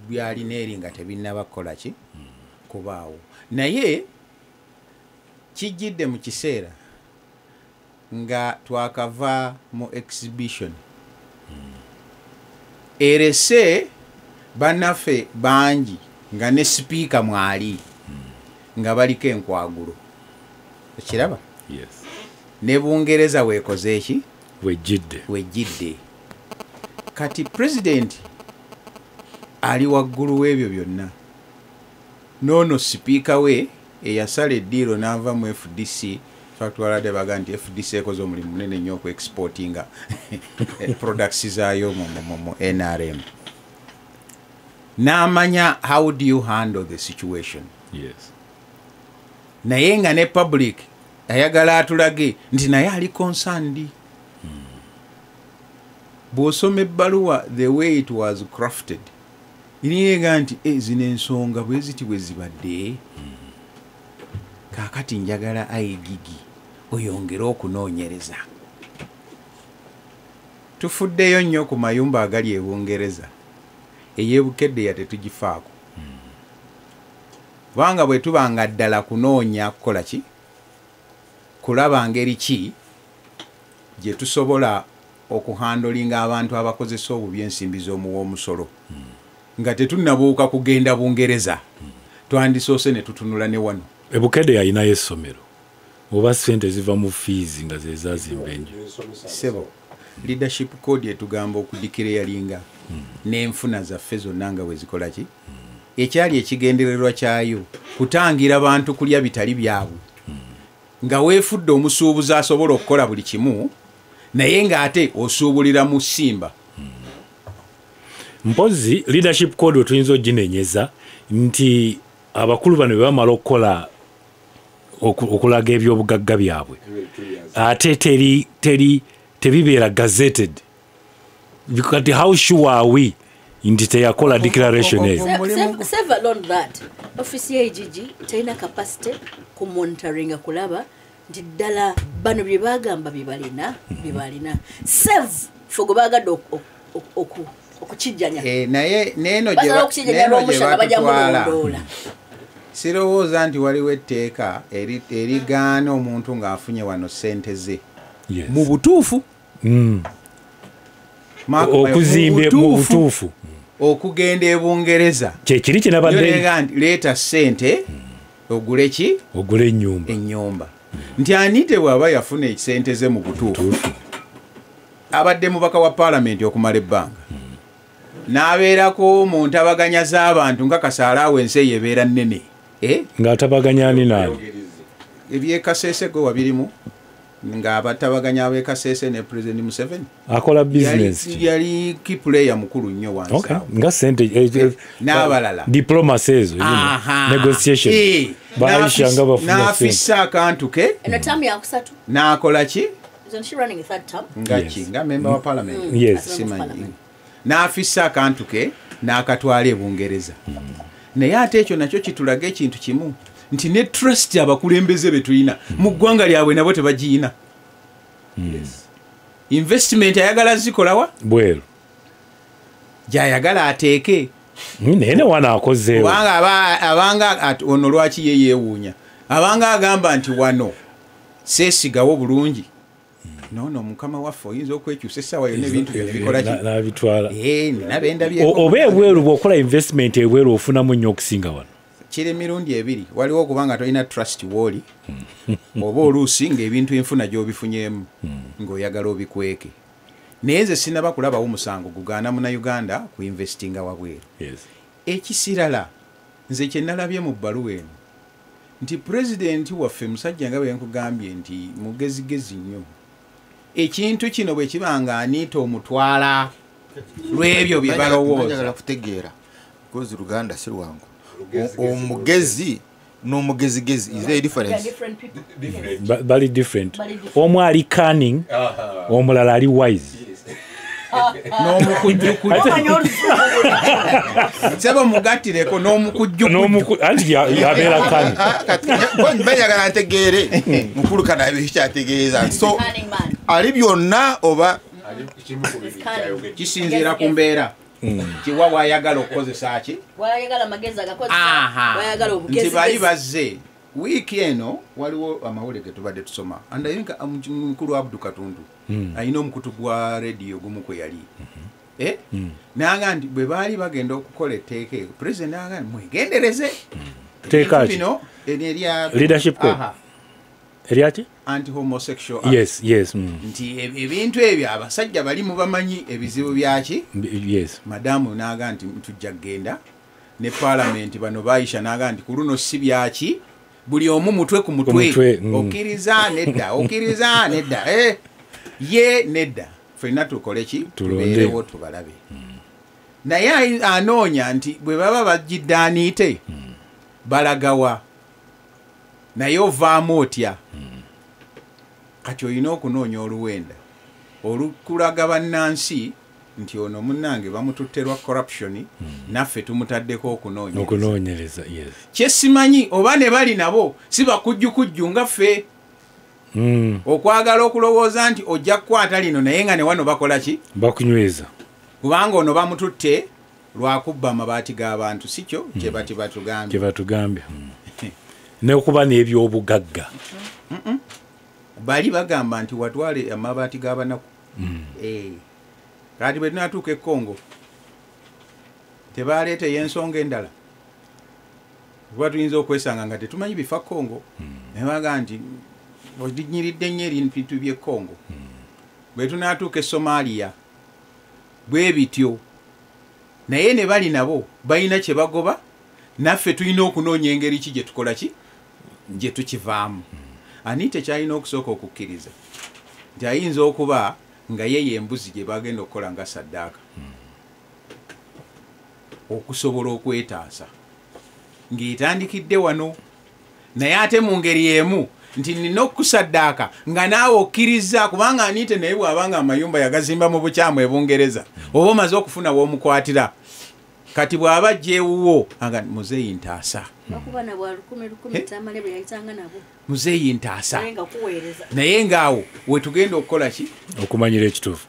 byalina eri nga tebinnaba kukola ki kubaawo. Naye kijjidde mu kiseera nga twakava mu exhibition erese bannaffe bangi nga ne sipiika mwali nga baliko enkwagulo. Ekiraba? Yes. Ne Bungereza weekoze eki? Wejjidde. Wejjidde. Kati president ali waggulu w'ebyo byonna. N'ono sipiika we eyasala eddiiro n'ava mu FDC. Fact waladde baga nti FDC ekoze omulimu munene nnyo okuexportinga products zaayo mu NRM. N'amanya how do you handle the situation. Yes. Naye nga ne public ayagala atulage nti naye ali concerned. Bw'osoma ebbaluwa the way it was crafted iringa nti zino ensonga bwe ziti bwe zibadde. Kaakati njagala ayigigi oyongere okunoonyereza. Tufuddeyo nnyo ku mayumba agali e Bungereza ey'Ebukedde ya tetugifaako. Kubanga bwe tubanga ddala kunoonya kukola ki, kulaba ngeri ki gye tusobola okuhandolinga abantu abakozesa obubi ensimbi z'omuwa omusolo nga tetunnabuuka kugenda Bungereza, twandisoose ne tutunula ne wano. Ebukedde yalinayo essomero oba ssente ziva mu fees nga ze zaazimba enju. Ssebo, leadership code etugamba okudeclaringa N'enfuna zaffe zonna nga bwe zikola ki? Ekyali ekigendererwa kyayo kutangira bantu kulya bitali byabwe. Nga weefudde omusuubuzi asobola okukola buli kimu, naye ng'ate osuubulira mu Simba. Mpozi leadership code tuyinza oginenyeza nti abakulu bano bwe bamala okukola okulaga ebyobugagga byabwe, ate teri tebibeera gazetted. Kati how sure are we nti teyakola declaration eyo? Save alone that office ya IGG terina capacity ku monitoringa kulaba nti ddala bano bye bagamba bye balina save for gwe bagadde okukijjanya. Naye neeno gye batutwala, sirowooza nti waliwo etteeka erigaana omuntu ng'afunye wano ssente ze mu butuufu, okuzimba mu butuufu, okugenda e Bungereza kyekiri kyenabadde nti leeta ssente ogule ki? Ogule ennyumba. Nti Anite bw'aba yafuna essente ze mu butuufu, abadde mubaka wa paalamenti okumala ebbanga, n'abeerako mu ntabaganya z'abantu nga Kasaala awo ensi eyo ebeera nnene. Ng'atabaganya ani naani? Ebyekasese gwe wabirimu, ng'abatabaganya ab'e Kasese ne President Museveni. Akola business. Yali key player mukulu nnyo wansi awo. Nga sente n'abalala. Diplomacy ezo, negotiation. Baayisha nga bafuna sente. N'afissa akantu ke. Eno term yakusatu. N'akola ki? Isn't she running a third term? Nga ki? Nga member wa parliament. Yes. Simanyi. N'afissa akantu ke n'akatwala e Bungereza. Naye ate ekyo nakyo kitulaga ekintu kimu nti ne trust abakulembeze be tulina mu ggwanga lyabwe nabo tebagiyina. Investment ayagala zikolawa bweru, gy'ayagala ateeke. Naye ne wano akozeewo. Kubanga abanga ono lwaki ye yeewuunya, abanga agamba nti wano seesigawo bulungi. Nono mukama waffe oyinza okwekyusa essaawa yonna ebintu byonna bikola ki? N'abitwala. Nina be ndabyeko. Oba ebweru bw'okola investment ebweru ofunamu nnyo okusinga wano. Kiri emirundi ebiri, waliwo okubanga tolina trust wooli, oba oluusi ng'ebintu enfuna gy'obifunyeemu ng'oyagala obikweke. Naye nze sinnaba kulabawo musango gugaana Munnayuganda ku investinga wabweru. Ekisirala nze kye nalabye mu bbaluwa eno nti pulezidenti waffe musajja nga bwe nkugambye nti mugezigezi nnyo. Ekintu kino bwe kiba nga Anita omutwala lw'ebyo bye balowooza. Njagala kutegeera because Luganda si lwangu. Omugezi n'omugezigezi, is there a difference? Bali different. Omu ali cunning, omulala ali wise. N'omukujjukujju. Sebo mugattireko n'omukujjukujju. Anti yabeera cunning. Njagala ntegeere mukulu kana ekyategeeza. So ali byonna oba kisinziira ku mbeera. Kiwa wayagala okukozesa ki? Wayagala amagezi agakozesa, wayagala obugezi. Nti bali bazze wiiki eno waliwo amawulire ge tubadde tusoma. And I think mukulu Abdu Katundu alina omukutu gwa rediyo gumu kwe yali. N'agamba nti bwe baali bagenda okukola etteeka eryo, President n'agamba nti mwegendereze. Tteeka ki? Bino erya Leadership code. Eryaki? Anti-homosexual act. Yes, yes. Nti ebintu ebyo abasajja bali mubamanyi ebizibu byaki? Yes. Madamu n'agamba nti tujja kugenda ne parliament bano bayisha n'agamba nti ku luno si byaki, buli omu mutwe ku mutwe. Okkiriza nedda, okkiriza nedda. Ye nedda. Ffenna tukole ki? Tubeerewo tubalabe. Naye anoonya nti bwe baba bajjidde Anite balagawa, naye ovaamu otya? Kati olina okunoonya oluwenda olukulaga bannansi nti ono munnange bamututte lwa corruption, naffe tumutaddeko okunoonyereza. Yes. Kyesimanyi oba ne bali nabo si bakujjukujju nga ffe. Okwagala okulowooza nti ojja kukwata lino naye nga ne wano bakola ki? Bakunyweza. Kubanga ono bamututte lwakubba amabaati g'abantu, si kyo kye bati batugambye. Kye batugambye. N'okuba n'ebyobugagga. Bali bagamba nti watwale amabaati g'abanaku. Kati bwe tunaatuuka e Congo tebaleeteyo ensonga endala, kuba tuyinza okwesanga nga tetumanyi bifa Congo. Ne bagamba nti odinyiridde nnyo ebintu by'e Congo. Bwe tunaatuuka e Somalia bwe bityo. Naye ne bali nabo balina kye bagoba, naffe tulina okunoonya engeri ki gye tukola ki gye tukivaamu. Anite kyalina okusooka okukkiriza nti ayinza okuba nga ye y'embuzi gye bagenda okukola nga saddaaka okusobola okwetaasa ng'etandikidde wano, naye ate mu ngeri emu nti nina okusaddaaka nga naawe okkiriza, kubanga Anite naye bw'abanga amayumba yagazimba mu bukyamu e Bungereza, oba omaze okufuna w'omukwatira, kati bw'aba ajja ewuwo aga muzeeyi ntaasa, muzeeyi ntaasa, naye ng'awo wetugenda okukola ki okumanyira ekituufu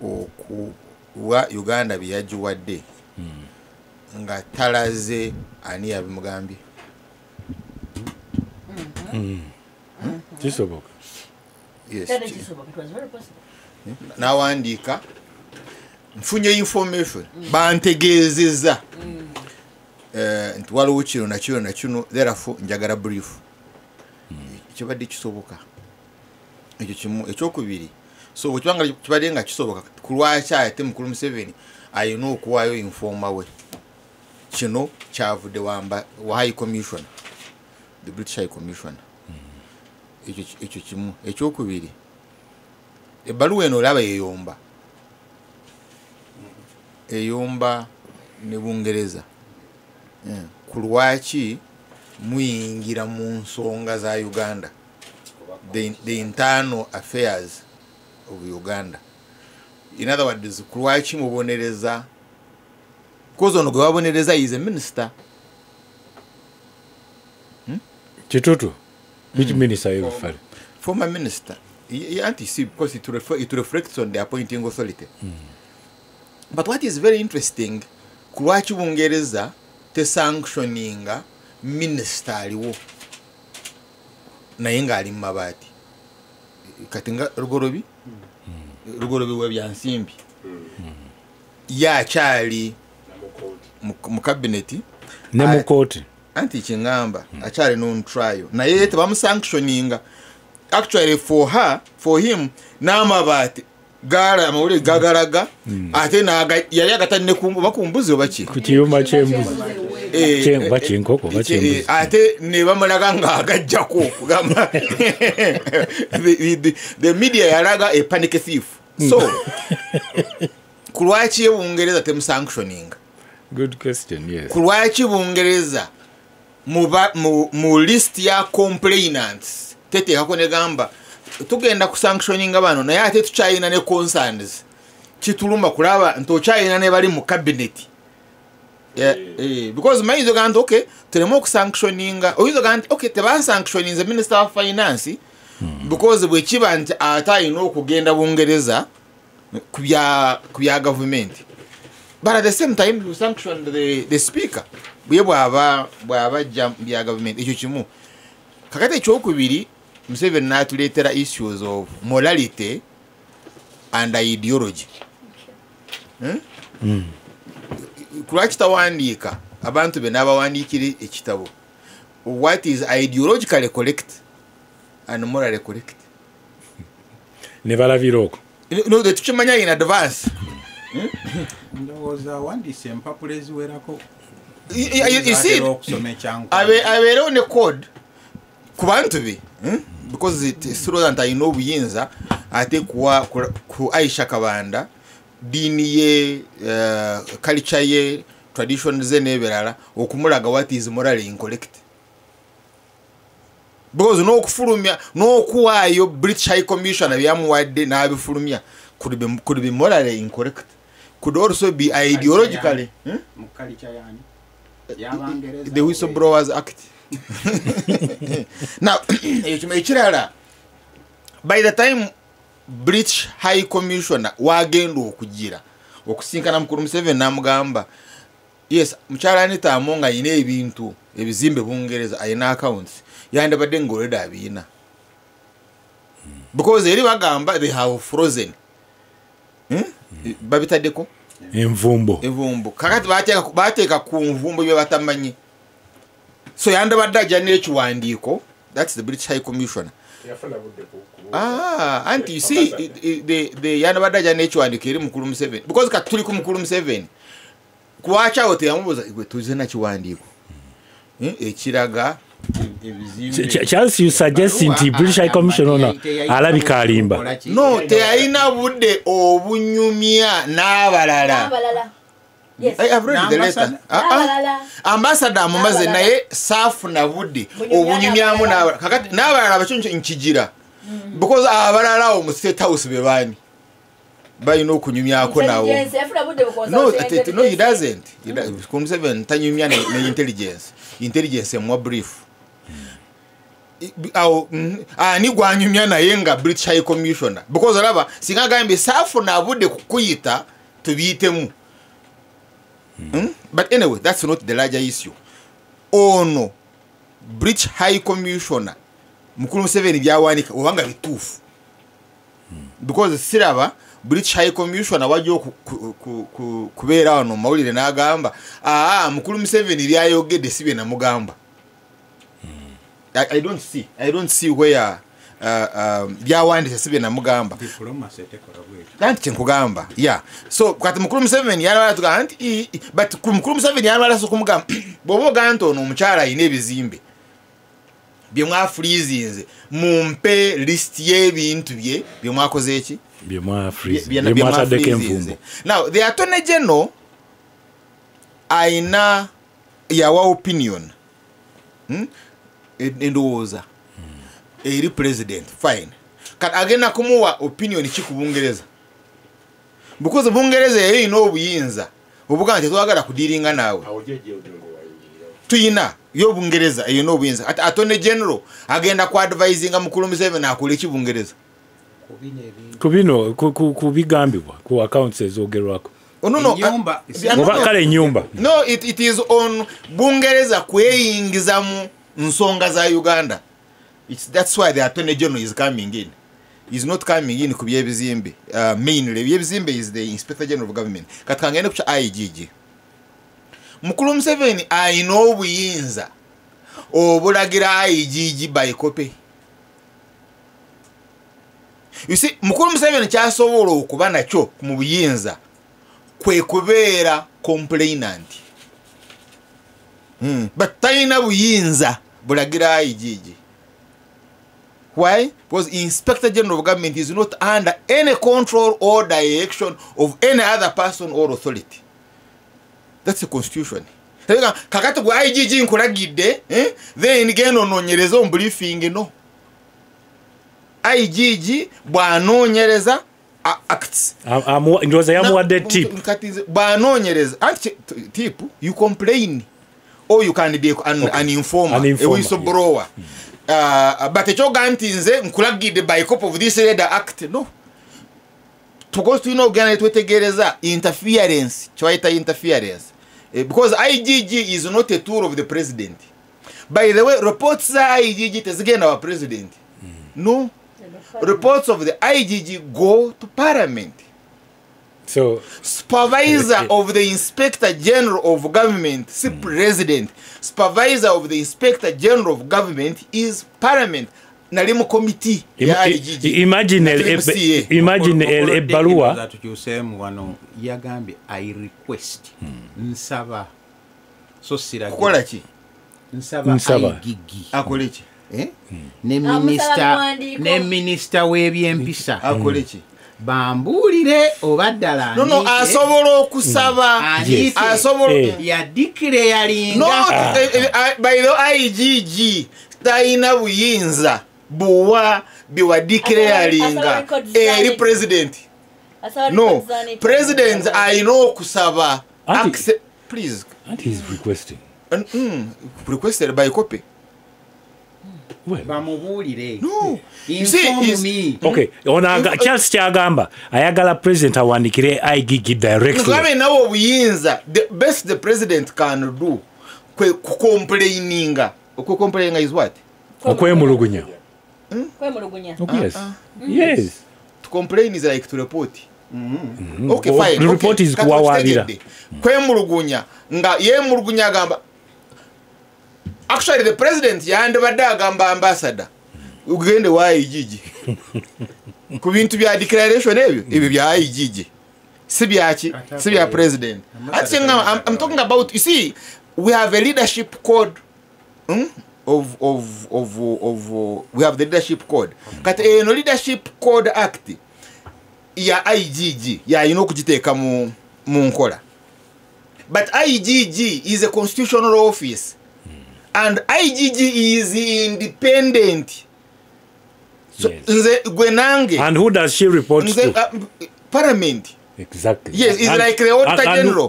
okuwa Uganda bye yagiwadde nga talaze ani yabimugambye. Kisoboka. Yes. Nawandiika nfunye information bantegeezezza nti waliwo kino na kino na kino, therefore njagala brief. Kibadde kisoboka ekyo kimu. Ekyokubiri, so bwekibanga kibadde nga kisoboka, ku lwaki ate mukulu Museveni alina okuwaayo informa we? Kino kyavudde wa High Commissioner, the British High Commissioner. Ekyo kimu. Ekyokubiri, ebbaluwa eno olaba eyomba ne Bungereza ku lwaki muyingira mu nsonga za Uganda, the internal affairs of Uganda. In other words, ku lwaki mubonereza, because ono gwe babonereza is a minister. Kitutu. Which minister are you referring? Former minister. Anti-C, because it reflects on the appointing authority. But what is very interesting, ku lwaki Bungereza tesanctioninga minister aliwo naye ng'ali mu mabaati? Kati nga Lugorobi, Lugorobi wa byansimbi, ye akyali mu cabinet ne mu kooti, anti kingamba akyali on trial, naye tebamusanctioninga. Actually for her, for him, n'amabaati gala amawulire gagalaga, ate yali agatanne bakumbuzi oba ki ku kiyumba ky'embuzi kyenkoko oba ky'embuzi, ate ne bamulaga ng'agajjako kugamba the media yalaga a panic thief. So ku lwaki Bungereza temusanctioninga? Good question. Yes. Ku lwaki Bungereza mu list ya complainants teteekako negamba tugenda kusanctioninga bano, naye ate tukyalina ne concerns, kituluma kulaba nti okyalina ne bali mu cabinet. Because mayinza ogamba nti okay, tuleme okusanctioninga, oyinza ogamba nti okay, tebansanctioninze minister of finance because bwe kiba nti ate alina okugenda Bungereza ku bya government, but at the same time you sanction the speaker bwe bwaba ajja bya government. Ekyo kimu. Kakati ekyokubiri, Museveni n'atuleetera issues of morality and ideology. Ku lwaki tawandiika abantu be n'abawandiikira ekitabo what is ideologically correct and morally correct? Ne balabira okwo. No, tukimanya in advance. Ndowooza awandiise empapula eziwerako. You see, abeerewo ne code ku bantu be, because it is nti alina obuyinza ate kuwa ku Aisha Kabanda diini ye, culture ye, tradition ze n'ebirala, okumulaga what is morally incorrect. Because n'okufulumya n'okuwaayo British High Commissioner byamuwadde n'abifulumya could be morally incorrect, could also be ideologically. The Whistleblowers Act. Now, ekirala, by the time British High Commissioner wagenda okugira okusinkana mukulu Museveni n'amugamba yes, mukyala Anita Among ayina ebintu ebizimbe Bungereza, ayina accounts, yandibadde ng'olwedde abiyina, because eri bagamba they have frozen. Babitaddeko envumbo. Kakati bateeka ku nvumbo bye batamanyi. So yandibadde ajja n'ekiwandiiko, that's the British High Commissioner, Anti you see the yanabadde ajja n'ekiwandiiko eri mukulu Museveni, because kati tuli ku mukulu Museveni, kwaki awo teyamubuuza gwe tuze na kiwandiiko ekiraga ebizimbe. Charles, you suggest nti British High Commission ono alabika alimba. No, teyalina budde obunyumya n'abalala. Yes. I have read the letter. Ambassador amumaze naye saafuna budde obunyumyamu n'abalala. Kakati n'abalala bakyo nkigira. Because abalala awo mu State House be baani balina okunyumyako nawo. No, he doesn't. Museveni tanyumya ne intelligence. Intelligence emuwa brief. Awo ani gwanyumya naye nga British High Commissioner. Because olaba singa agambye saafuna budde kukuyita tubiyitemu. But anyway, that's not the larger issue. Ono British High Commissioner mukulu Museveni byawanika obanga bituufu. Because siraba British High Commissioner wajja kubeera wano mawulire n'agamba mukulu Museveni byayogedde si bye namugamba. I don't see where byawandise si bye namugamba. Anti kyenkugamba. Yeah. So kati mukulu Museveni yalwala tugamba nti but mukulu Museveni yalwala so kumugamba bw'oba ogamba nti ono omukyala alina ebizimbe bye mwafreezinze, mumpe list y'ebintu bye bye mwakoze eki bye mwataddeko envumbo. Now the Attorney General ayina yawa opinion endowooza eri president, fine. Kati agenda kumuwa opinion ki ku Bungereza, because Bungereza yeyo erina obuyinza obugamba nti tetwagala kudiringa naawe. Tuyina yo Bungereza erina obuyinza. Ate Attorney General agenda ku advisinga mukulu Museveni akole ki Bungereza ku bino ku bigambibwa ku accounts ezoogerwako. No, kale ennyumba. No, it is on Bungereza kweyingiza mu nsonga za Uganda. That's why the Attorney General is coming in. He's not coming in ku byebizimbe. Mainly byebizimbe is the Inspector General of Government. Kati kangende ku kya IGG. Mukulu Museveni ayina obuyinza obulagira IGG by copy. You see, mukulu Museveni kyasobola okuba nakyo mu buyinza kwe kubeera complainant. But talina buyinza bulagira IGG. Why? Because Inspector General of Government is not under any control or direction of any other person or authority. That's the constitution. Kakati gwe IGG nkulagidde, then genda onoonyereze omu briefing. No. IGG bw'anoonyereza acts. Ndowooza yamuwadde tip. Bw'anoonyereza tip, you complain or you can be an informer, a whistleblower. But ekyoga nti nze nkulagidde by copy of this leader act, no. Because tulina okugenda ne twetegereza interference, kyebayita interference. Because IGG is not a tool of the president. By the way, reports za IGG tezigenda wa president. No. Reports of the IGG go to parliament. So supervisor of the Inspector General of Government, si president. Supervisor of the Inspector General of Government is parliament. Nali mu committee ya IGG. Imagine ebbaluwa tukyuseemu wano yagambye I request nsaba so siragira kukola ki? Nsaba IGG akole ki? Ne minisita w'ebyempisa akole ki? Bambuulire oba ddala. No, asobola okusaba. Asobola yadeclaringa. No, by the IGG talina buyinza buwa biwa declaringa eri president. No, president alina okusaba. Please. And he's requesting. Requested by copy. Well, bamubuulire. No. You see, okay. Ona Charles kyagamba ayagala president awandikire IGG directly. Mugabe nawo obuyinza the best the president can do kwe complaininga. Complaininga is what? Okwemulugunya. Kwemulugunya. Yes. Yes. To complain is like to report. Okay, fine. The report is kuwawabira. Kwemulugunya nga yemulugunya agamba. Actually, the president yandibadde agamba ambassador Ugende wa IGG ku bintu bya declaration ebyo bya IGG si byaki, si bya president. Ati I'm talking about, you see, we have a leadership code of we have the leadership code. Kati eno leadership code act ya IGG yalina okugiteeka mu nkola. But IGG is a constitutional office and IGG is independent. So, yes. And who does she report to? Parliament. Exactly. Yes, it's like the Auditor General.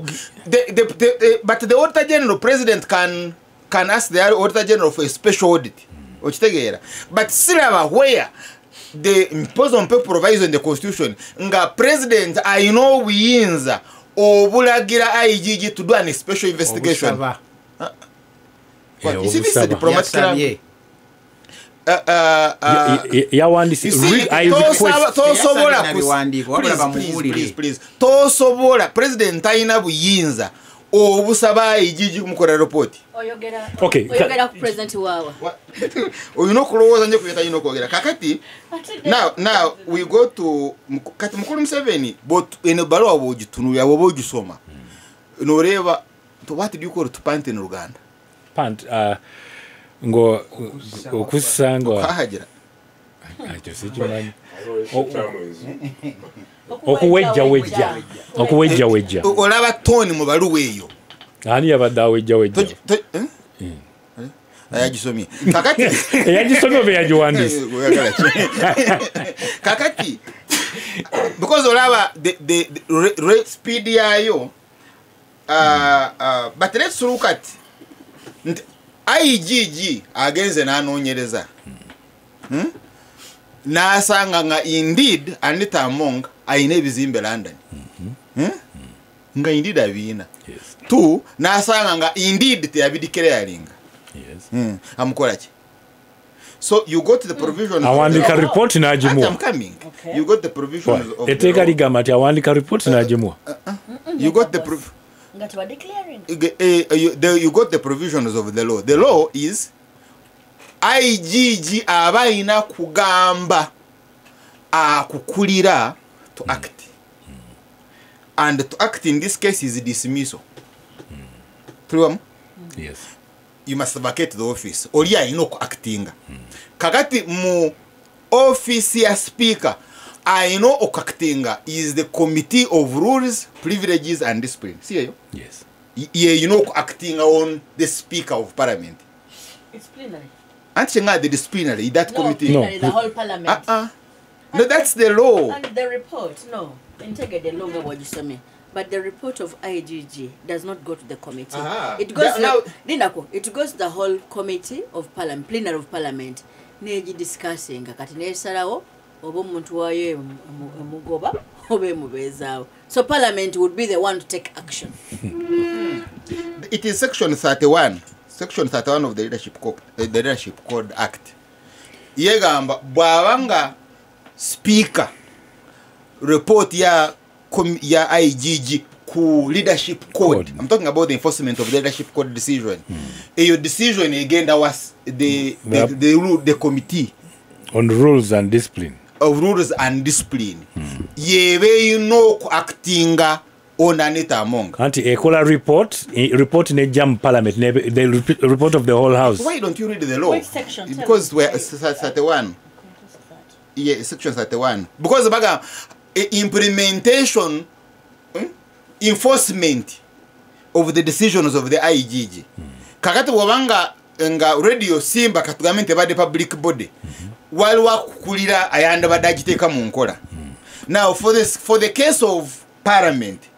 But the Auditor General, President can ask the Auditor General for a special audit. But silaba where the imposed proviso in the Constitution, nga President I know wiyinza obulagira IGG to do an special investigation. You see, this is a diplomatic. Please. Tosobola President talina buyinza obusaba IGG kumukolera report. Okay. Oyogera ku president wawa. Oyina okulowooza nnyo ku bye talina okwogera. Kakati now we go to kati Mukulu Museveni but eno baluwa bw'ogitunulira bw'oba ogisoma n'oreeba what do you call to pant in Uganda? Pant ngo okusanga kahagira ekyo sikimanyi okuwejja wejja olaba toni mu baluwa eyo ani yabadde awejja wejja ayagisomye kakati eyagisomye oba eyagiwandiise kakati because olaba the speed yayo but let's look at IGG agenze n'anoonyereza n'asanga nga indeed Anita Among ayina ebizimbe London nga indeed abiyina. Two, n'asanga nga indeed teyabideclaringa. Amukola ki? So you go to the provisions. Awandika report n'agimuwa. I'm coming. Okay. You got the provisions of etteeka ligamba nti awandika report n'agimuwa. You got the you got the provisions of the law. The law is IGG aba alina kugamba akukulira to act. And to act in this case is dismissal. True? Yes. You must vacate the office. Oli alina okuactinga. Kakati mu office ya speaker alina okuactinga is the committee of rules, privileges and discipline. See you? Yes. Yeah, you know acting on the speaker of parliament. It's plenary. Aren't the disciplinary, that no, committee? No, the whole parliament. No, that's the law. And the report, no. Integrate the law, what you say. But the report of IGG does not go to the committee. It goes it goes to the whole committee of parliament, plenary of parliament. Neji discussing kati nesalawo oba omuntu wayo emugoba oba emubeezaawo. So parliament would be the one to take action. It is section 31. Section 31 of the Leadership Code, the Leadership Code Act. Yegamba bw'abanga speaker report ya IGG ku leadership code. I'm talking about the enforcement of the leadership code decision. Your decision again that was the committee on rules and discipline. Of rules and discipline. Yebe you know acting on Anita Among. Anti ekola report nejja mu parliament, the report of the whole house. Why don't you read the law? Which section? Because we're 31. Yeah, section 31. Because baga implementation, enforcement of the decisions of the IGG. Kakati wabanga nga radio Simba katugambe bade public body. Waliwo akukulira ayanda badagiteeka mu nkola. Now for the case of parliament,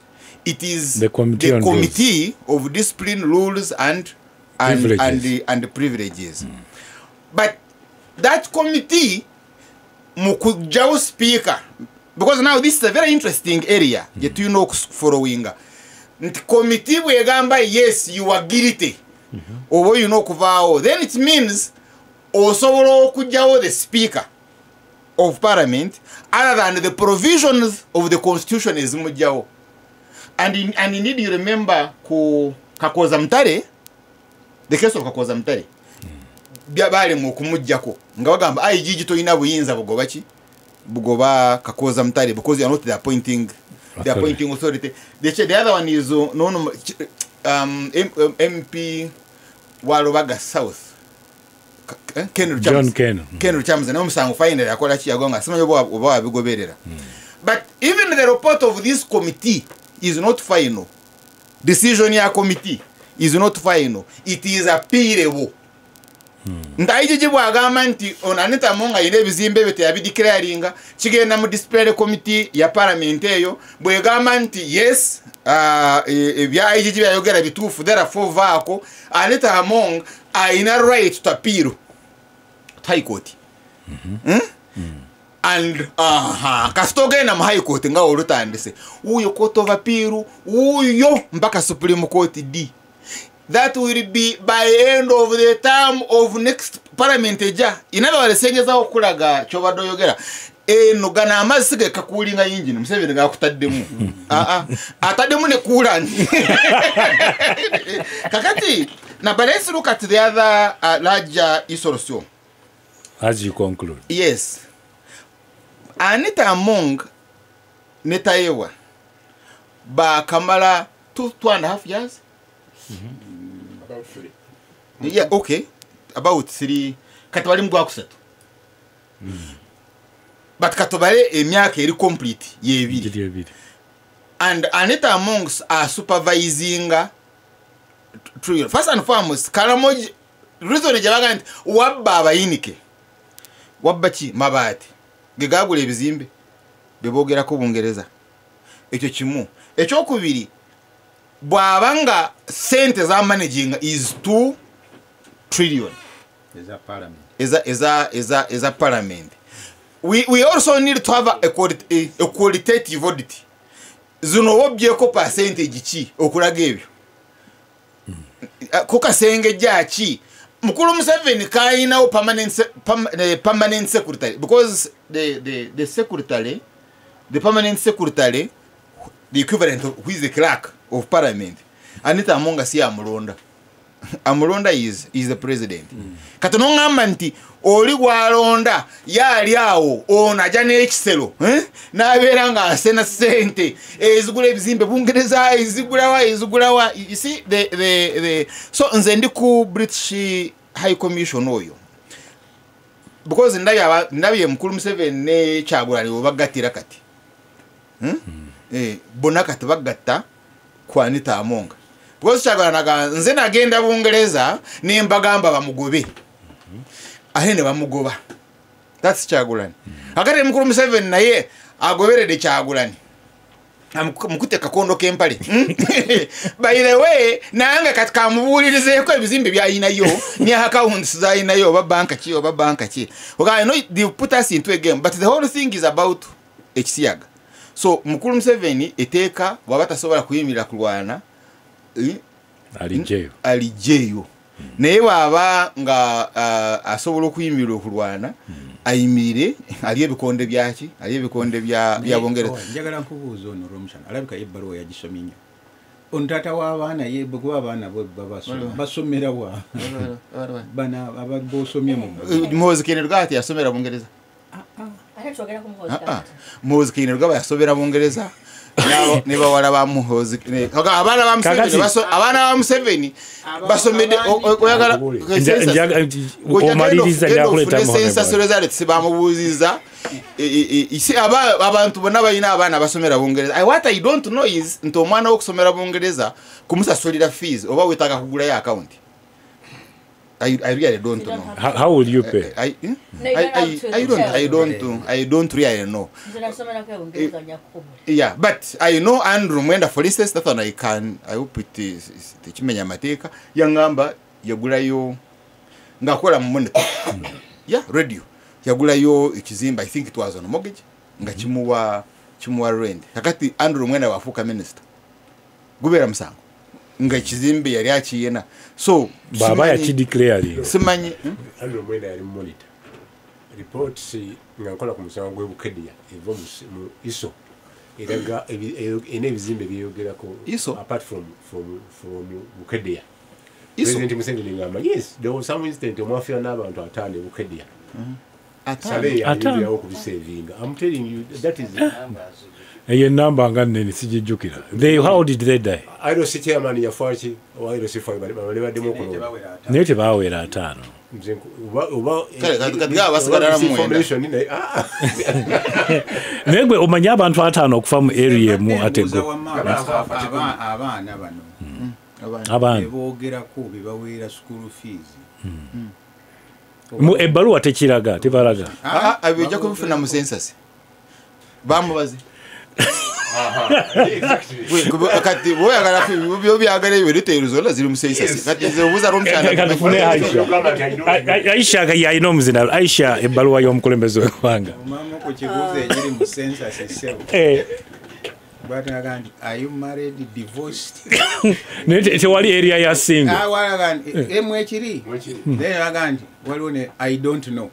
it is the committee, of discipline, rules and privileges. But that committee mukujjawo speaker, because now this is a very interesting area gye tulina okufollowinga. Nti committee bwegamba yes you are guilty oba olina okuvaawo, then it means osobola okujjawo the speaker of parliament other than the provisions of the constitution ezimujjawo. And indeed you remember ku Kakoza Mutare, the case of Kakoza Mutare. Balemwa okumuggyako nga bagamba IGG tolina buyinza bugoba ki, bugoba Kakooza Mutale, because you are not the appointing authority. The other one is MP wa Rubaga South, Ken Lukyamuzi, n'omusango finally yakola ki, yagonga simanyi oba wabigoberera. But even the report of this committee is not final. Decision ya committee is not final. It is appealable. Nti IGG bw'agamba nti ono Anita Among alina ebizimbe bye teyabideclaringa, kigenda mu disciplinary committee ya parliament eyo, bw'egamba nti yes, ebya IGG byayogera bituufu, therefore vaako, Anita Among alina right to appeal to High Court. And kasita ogenda mu High Court nga olutandise, wuuyo Court of Appeal, wuuyo mpaka Supreme Court D. That will be by end of the term of next parliament ejja. In other words, sengezaho okulaga ky'obadde oyogera. Eno gano amazzi ge kakuulinga yingini, Museveni gakutaddemu. Ataddemu ne coolant. Kakati, now but let's look at the other larger issue. As you conclude. Yes. Anita Among ne Tayebwa bakamala 2.5 years. About 3. Yeah, okay. About 3. Kati bali mu gwakusatu. But katobale emyaka eri complete yebiri. And Anita Among are supervising first and foremost, Karamoji reason gyebaga nti wabba abayinike, wabba ki, mabaati ge gagula ebizimbe bye boogerako Bungereza. Ekyo kimu. Ekyokubiri, bw'aba nga sente za managing is 2 trillion eza parliament, eza parliament. We also need to have a qualitative audit. Zino wobyeko percentage ki okulaga ebyo kukasengejja ki Mukulu Museveni kayinawo permanent secretary, because the secretary, the permanent secretary, the equivalent of who is the clerk of parliament, Anita Among si amulonda. Amulonda is the president. Kati n'ongamba nti oli gwalonda yali awo ono ajja n'ekisero, n'abeera ng'asena ssente ezigula ebizimbe Bungereza, ezigulawa. You see the so nze ndi ku British High Commission oyo, because ndabye Mukulu Museveni ne Kyagulanyi bwe kati bonna kati bagatta ku Anita Among. Because Kyagulanyi nze nagenda Bungereza ne mbagamba bamugobe, ate ne bamugoba. That's Kyagulanyi. Akati Mukulu Museveni naye agoberedde Kyagulanyi, mukute kakondo k'empale. By the way, nange kati kamubuulirizeeko ebizimbe byayinayo ne accounts zayinayo, oba banka ki, oba banka ki. Okay, I know they put us into a game, but the whole thing is about ekisiyaga. So Mukulu Museveni eteeka bw'aba tasobola kuyimirira kulwana alijeyo. Naye bw'aba nga asobola okuyimirira okulwana, ayimirire, ali ebikonde byaki, ali ebikonde bya Bungereza. Njagala nkubuuza ono Rwomushana, alabika ebbaluwa yagisomye nnyo. Ono taata w'abaana ye, kuba abaana bo basomera wa? Bana abosomye mu Muhoozi Kainerugaba teyasomera Bungereza. Muhoozi Kainerugaba yasomera Bungereza. Ne bawala ba Muhoozi, abaana ba Museveni, abaana ba Museveni basomedde. Oyagala omaliriza njakuleeta census results bamubuuzizza. Abantu bonna balina abaana basomera Bungereza. What I don't know is nti omwana w'okusomera Bungereza kumusasulira fees oba weetaaga kugulayo account. I really don't know. How will you pay? I don't really know. Yeah, but I know Andrew Mwenda, for instance, that one I can, I hope it is tekimenya amateeka, yangamba yagulayo ng'akola mu Monitor. Yeah, radio. Yagulayo ekizimbe, I think it was on a mortgage, nga kimuwa rent. Kakati Andrew Mwenda wafuuka minister. Gubeera musango. Nga ekizimbe yali akiyena. So baba yakideclare. Simanyi Andrew Mwenda yali Monitor. Reports nga nkola ku musango gw'e Bukedia eva mu ISO eraga ena ebizimbe byeyogerako apart from Bukedia. President Museveni ngamba yes, there was some incident omwafira n'abantu 5 e Bukedia. Ataano. I'm telling you, that is eyo namba nga nnene sijijjukira. How did they die? IRC chairman yafa ki? IRC 5 bali baddemu okulonda. Naye tebaawera 5. Naye gwe omanyi abantu 5 okufa mu area emu ate gwe. Abaana bano. Abaana. Boogerako bebaweera school fees. Mu ebbaluwa tekiraga, tebalaga. Ojja kubifuna mu census. Bamubaze. Kati bw'oyagala byagala ebyo details ziri mu census. Kati nze obuuza Rwomushana. Katufune Aisha. Aisha yalina omuzina. Aisha ebbaluwa y'omukulembeze w'eggwanga. Omama ku kibuuzo ekiri mu census essebo. Batagamba nti are you married, divorced? Naye tewali area ya single. Walaga nti emu ekiri. Then bagamba nti waliwo ne I don't know.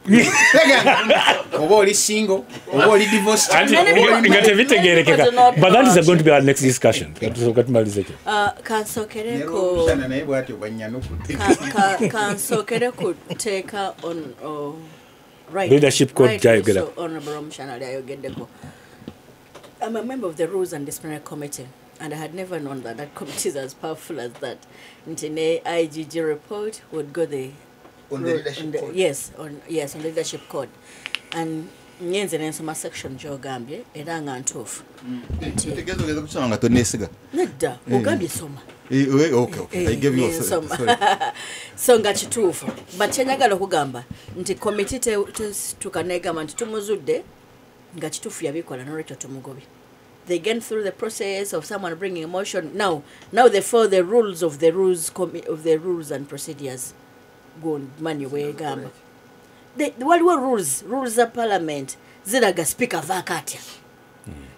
Oba oli single, oba oli divorced. Nga tebitegeerekeka. But that is going to be our next discussion. Tusooka tumalize ekyo. Kansookereko. Naye bw'atyo bw'annyanukudde. Kansookereko teeka on right. Leadership code gy'ayogerako. Honorable Rwomushana ayogeddeko. I'm a member of the Rules and Disciplinary Committee, and I had never known that that committee is as powerful as that. Nti IGG report would go the on the leadership code. Yes, on the leadership code. And nyenze nensoma section gy'ogambye era nga ntuufu. Tegeeza ogeza kusoma nga tonneesiga. Nedda, ogambye soma. Okay, I gave you a sorry. So nga kituufu. But kye njagala okugamba nti committee tesituka n'egamba nti tumuzudde nga kituufu yabikola n'olwekyo tumugobye. They get through the process of someone bringing a motion. Now they follow the rules of the rules of the rules and procedures. Go money wegamba. Waliwo rules of parliament ziraga speaker vaako atya.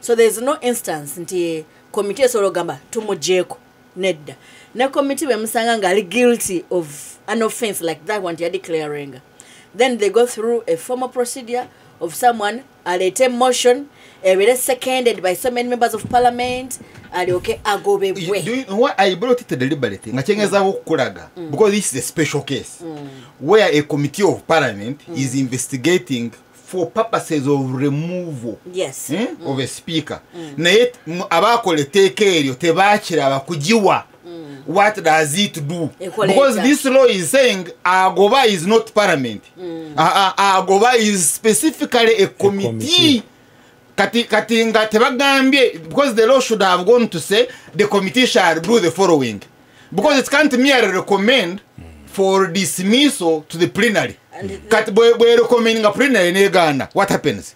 So there's no instance nti committee esobola okugamba tumugyeko nedda. Ne committee bwe musanga nga ali guilty of an offense like that one declaring. Then they go through a formal procedure of someone aleete motion ebeere seconded by so many members of parliament alyoke agobebwe. Do you know why I brought it deliberately? Nga kyengezaako okukulaga because this is a special case where a committee of parliament is investigating for purposes of removal, yes, of a speaker. Naye abakola etteeka eryo tebakiraba kugiwa. What does it do? Because this law is saying agoba is not parliament. Agoba is specifically a committee. Kati nga tebagambye, because the law should have gone to say the committee shall do the following. Because it can't merely recommend for dismissal to the plenary. Kati bwe recommending a plenary negaana, what happens?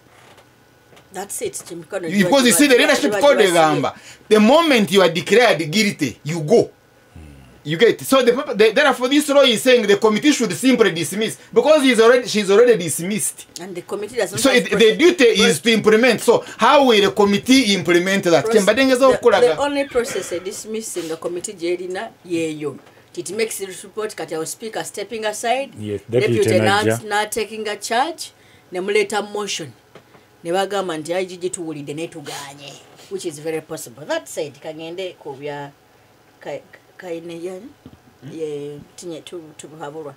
That's it. Because you see the leadership code egamba, the moment you are declared guilty, you go. You get it. So therefore this law is saying the committee should simply dismiss because she's already dismissed. And the committee doesn't. So the duty is to implement. So how will the committee implement that? The only process of dismissing the committee gyerina yeyo. It makes the report kati our speaker stepping aside. Yes, deputy not taking a charge. Nemuleta motion. Ne bagamba nti IGG tuwulidde ne tuganye, which is very possible. That said, kangende ku bya kaine yani ye tinye tubuhabulwa.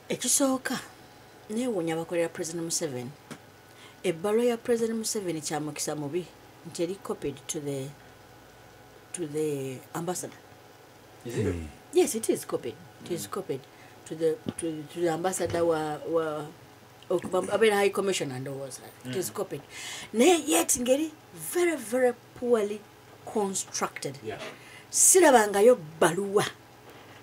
Ekisooka neewuunya abakolera President Museveni. Ebbaluwa ya President Museveni kyamukisa mubi nti eri copied to the ambassador. Is it? Yes, it is copied. It is copied to the ambassador wa abeera high commissioner ndowooza. It is copied. Naye yet ngeri very very poorly constructed. Yeah. Sirabangayo bbaluwa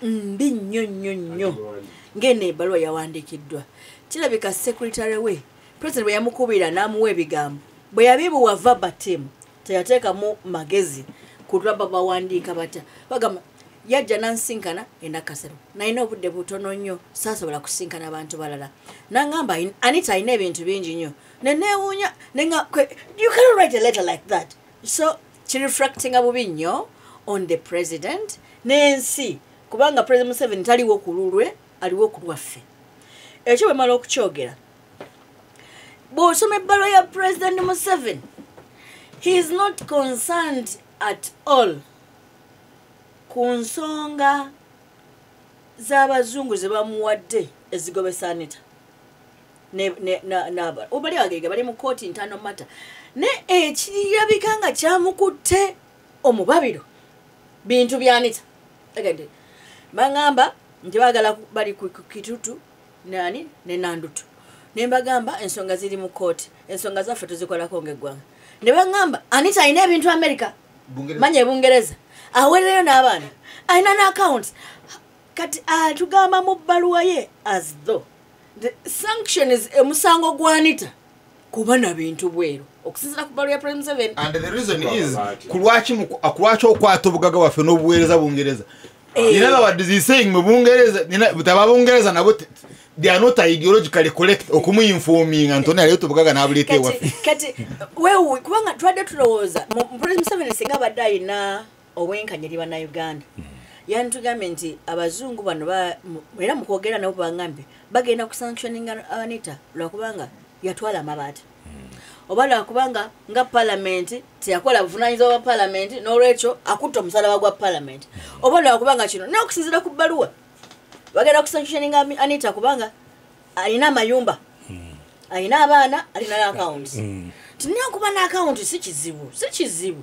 mbi nnyo nnyo nnyo ng'eno ebbaluwa yawandiikiddwa. Kirabika secretary we president bwe yamukubira n'amuwa ebigambo bwe yabibuwa verbatim teyateekamu magezi kulaba bawandiika batya. Bagamba yajja nansinkana e Nakasero nalina obudde butono nnyo saasobola kusinkana abantu balala. Nangamba Anita alina ebintu bingi nnyo neneewuunya you cannot write a letter like that. So kireflectinga bubi nnyo on the president n'ensi kubanga President Museveni taliwo ku lulwe aliwo ku lwaffe. Ekyo bwe mala okukyogera bw'osoma ebbaluwa ya President Museveni, he is not concerned at all ku nsonga z'abazungu ze bamuwadde ezigobesa Anita obali bagege bali mu kooti internal matter, ne ekirabika nga kyamukutte omubabiro bintu bya Anita. Agende bangamba nti baagala bali ku Kitutu nani ne Nandutu, ne mbagamba ensonga ziri mu kooti, ensonga zaffe tuzikolako ng'eggwanga. Ne bangamba Anita alina ebintu America, manye Bungereza, awereyo n'abaana, alina n'accounts. Kati atugamba mu bbaluwa ye as though the sanction is omusango gwa Anita kuba na bintu bweru okusinziira ku bbaluwa ya President Museveni. And the reason is kulwaki okwata obugaga bwaffe n'obuweereza Bungereza. In other words, he's saying mu Bungereza butaba Bungereza nabo they are not ideologically correct okumuinforming Antonio aleeta obugaga n'abuleeta ewaffe. Kati wewe kubanga twadde tulowooza President Museveni singa abadde alina obwenkanya eri Bannayuganda, yantugambye nti abazungu bano era mu kwogera nabo bangambye bagenda kusanctioninga Anita lwakubanga yatwala amabaati, oba lwakubanga nga palamenti teyakola buvunaanyizibwa bwa palamenti n'olwekyo akutta omusalaba gwa palamenti, oba lwakubanga kino. Naye okusinziira ku bbaluwa bagenda kusanctioninga Anita kubanga alina amayumba, alina abaana, alina n'accounts. Tinina okuba n'account si kizibu, si kizibu.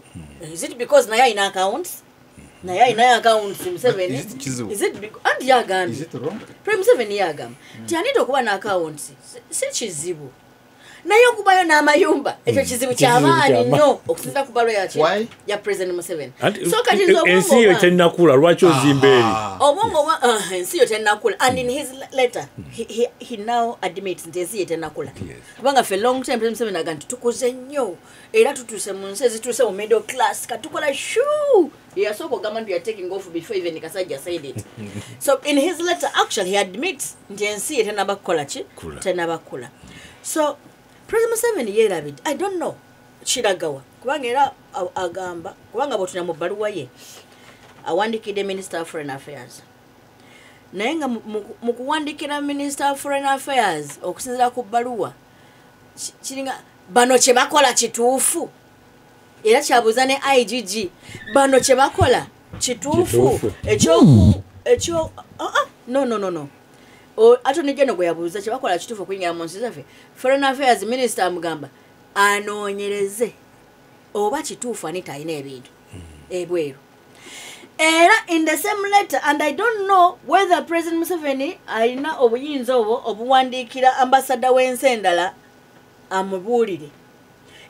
Is it because naye alina accounts? Naye alina accounts Museveni. Is it anti yagambye President Museveni yagamba nti Anita okuba n'accounts si kizibu, naye okubayo n'amayumba ekyo kizibu ky'amaanyi nnyo okusinziira ku bbaluwa ya President Museveni. So kati ensi yo tennakula, lwaki ozimba eri? Obwongo ensi yo tennakula. And in his letter he now admits nti ensi ye tennakula, kubanga for a long time President Museveni agamba nti tukuze nnyo era tutuuse mu nsi ezituuse mu middle class, katukola shuu. Yasooka ogamba nti we are taking off before even Kasajja said it. So in his letter actually he admits nti ensi ye tennaba kukola ki? Tennaba kukula. So President Museveni yeerabidde, I don't know kiragawa, kubanga era agamba kubanga bw'otunula mu bbaluwa ye awandiikidde Minister of Foreign Affairs, naye nga mu kuwandiikira Minister of Foreign Affairs okusinziira ku bbaluwa kiringa bano kye bakola kituufu, era kyabuuza ne IGG bano kye bakola kituufu ekyo no Attorney General gwe yabuuza kye bakola kituufu okuyingira mu nsi zaffe. Foreign Affairs Minister amugamba anoonyereze oba kituufu Anita alina ebintu ebweru. Era in the same letter, and I don't know whether President Museveni alina obuyinza obwo obuwandiikira ambassador w'ensi endala amubuulire.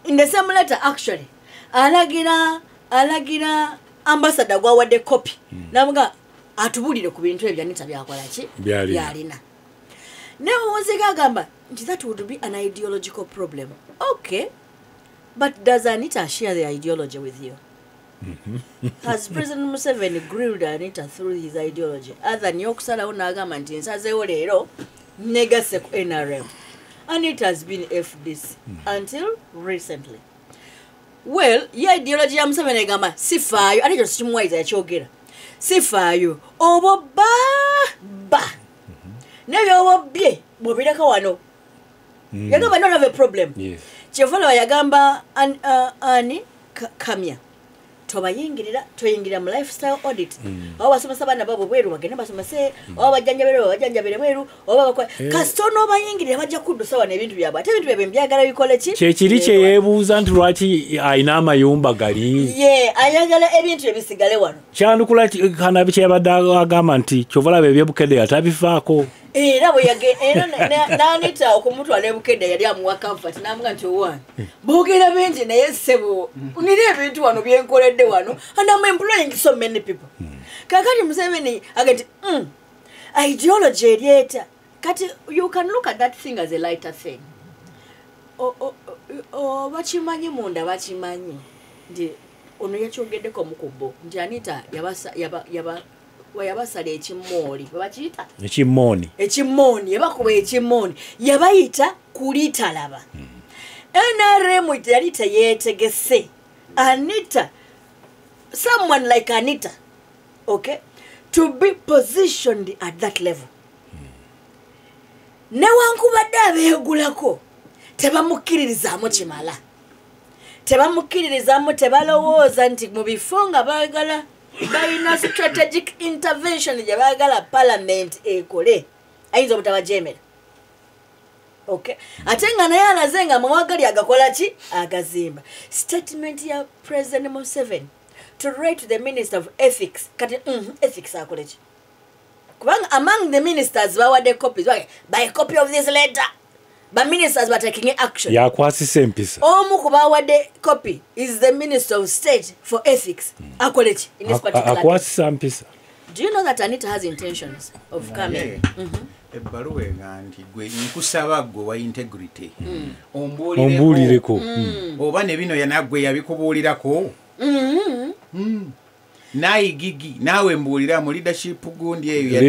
In the same letter actually alagira ambassador gwawadde copy namuga atubuulire ku bintu ebyo Anita byakola ki byalina. Naye Muwonzeka agamba nti that would be an ideological problem. Okay, but does Anita share the ideology with you? Has President Museveni grilled Anita through his ideology other than okusalawo n'agamba nti nsazeewo leero negasse ku NRM? Anita has been FDC until recently. Well, ye ideology ya Museveni egamba sifaayo, ate ekyo sikimuwayiza yakyogera, sifaayo obo ba naye byoba bye bw'obireka wano. Yagamba don't have a problem. Kyeva olaba yagamba ani Kamya tobayingirira, toyingirira mu lifestyle audit. Oba basomesa abaana baabwe bweru bagende basomese, oba bajjanjabire bajjanjabire bweru, oba bakola kasita onoobayingirira bajja kuddusa wano ebintu byabwe, ate ebintu byabwe mbyagala bikole ki? Kyekiri kye yeebuuza nti lwaki alina amayumba gali, ye ayagala ebintu ebisigale wano. Kyanukula Kanabi kye yabadde agamba nti kyova olaba ebyebukedde yatabifaako. Era bwe era n'Anita okumutwala ebukedde yali amuwa comfort n'amuga nti owange boogera bingi naye ssebo nina ebintu wano byenkoledde wano and I'm employing so many people. Kakati Museveni agati ideology eryeta. Kati you can look at that thing as a lighter thing. Bakimanyi munda bakimanyi nti ono yakyogeddeko mu kubbo nti Anita yabasala ekimooli, bakiyita ekimooni, ekimooni yabakuba ekimooni, yabayita kulitalaba. NRM yali teyeetegese Anita, someone like Anita, okay, to be positioned at that level. Newankubadde abeegulako tebamukkiririzaamu kimala, tebamukkiririzaamu, tebalowooza nti mu bifo nga baagala Balina strategic intervention gye baagala parliament ekole, ayinza obutabajemera. Okay, ate nga naye alaze nga amawagali agakola ki, agazimba. Statement ya President Museveni to write to the Minister of Ethics, kati ethics akole ki? Kubanga among the ministers bawadde copies, by copy of this letter, ba ministers ba taking action. Yakwasisa empisa. Omu ku bawadde copy is the Minister of State for Ethics. Akole ki in this particular case? Akwasisa mpisa. Do you know that Anita has intentions of coming? Ebbaluwa ega nti gwe nkusaba gwe wa integrity ombuulireko oba ne bino yanagwe yabikubuulirako naayigigi naawe mbuulira mu leadership gundi eyo ya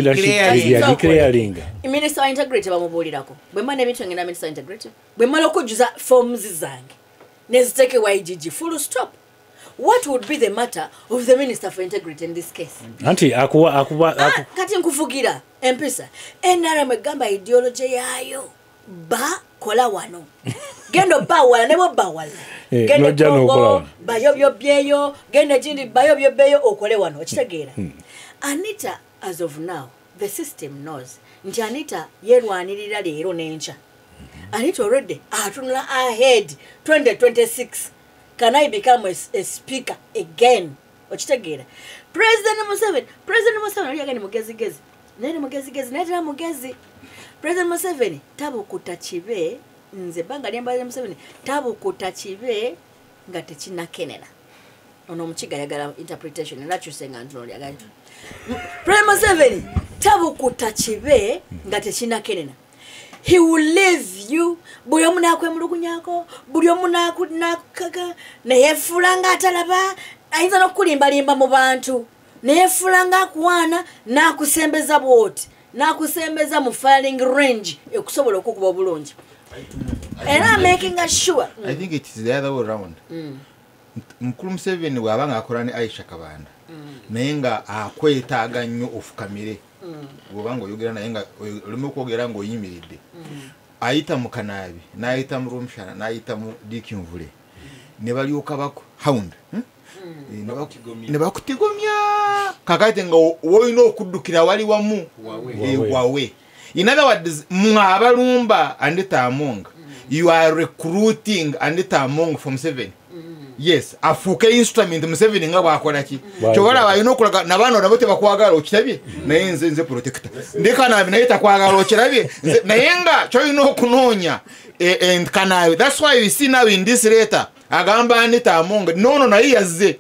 declaring. Minister wa integrity bamubuulirako. Bwe mba n'ebintu ngenda Minister wa integrity, bwe mmala okujjuza forms zange neziteeke YGG, full stop. What would be the matter of the Minister for Integrity in this case? Anti akuwa kati nkuvugira empisa. NRM egamba ideology yayo ba kola wano. Gendo ba wala nebo ba wala. Gendo Kongo bayo byobyeyo, gendo jindi bayo byobyeyo okole wano. Okitegeera. Anita as of now the system knows nti Anita yerwanirira leero n'enkya. Anita already atunula ahead 2026. Can I become a speaker again? Okitegeera. President Museveni oli agani mugezigezi. Naye ni mugezigezi, naye tera mugezi. President Museveni tabukuta kibe, nze banga lyemba Museveni tabukuta kibe nga tekinakenera. Ono omukiga ayagala interpretation era kyusenga ntuno oli agani. President Museveni tabukuta kibe nga tekinakenera. He will leave you. Buli omu n'akwemulugunyako, buli omu n'akaga, neyefuula ng'atalaba, ayinza n'okukulimbalimba mu bantu, neyefuula ng'akuwaana, n'akusembeza bw'oti, n'akusembeza mu firing range ekusobola okukuba obulungi. Era making sure. I think it is the other way round. Mukulu Museveni bw'aba ng'akola ne Aisha Kabanda, naye nga akwetaaga nnyo ofukamire. Bw'oba ng'oyogera naye nga oleme okwogera ng'oyimiridde, ayita mu Kanaabi, n'ayita mu Rwomushana, n'ayita mu Dick Nvule, ne balyoka baku hound, ne bakutigomya. Kakati nga woolina okuddukira wali wamu wawe. In other words, mwe abalumba Anita Among, you are recruiting Anita Among from Museveni. Yes, afuuke instrument Museveni nga bw'akola ki. Ky'obalaba alina okulaga n'abaana nabo tebakwagala okirabye, naye nze protector. Ndi Kanaabi naye takwagala okirabye, naye nga ky'olina okunoonya and Kanaabi. That's why you see now in this letter agamba Anita Among nono naye yazze.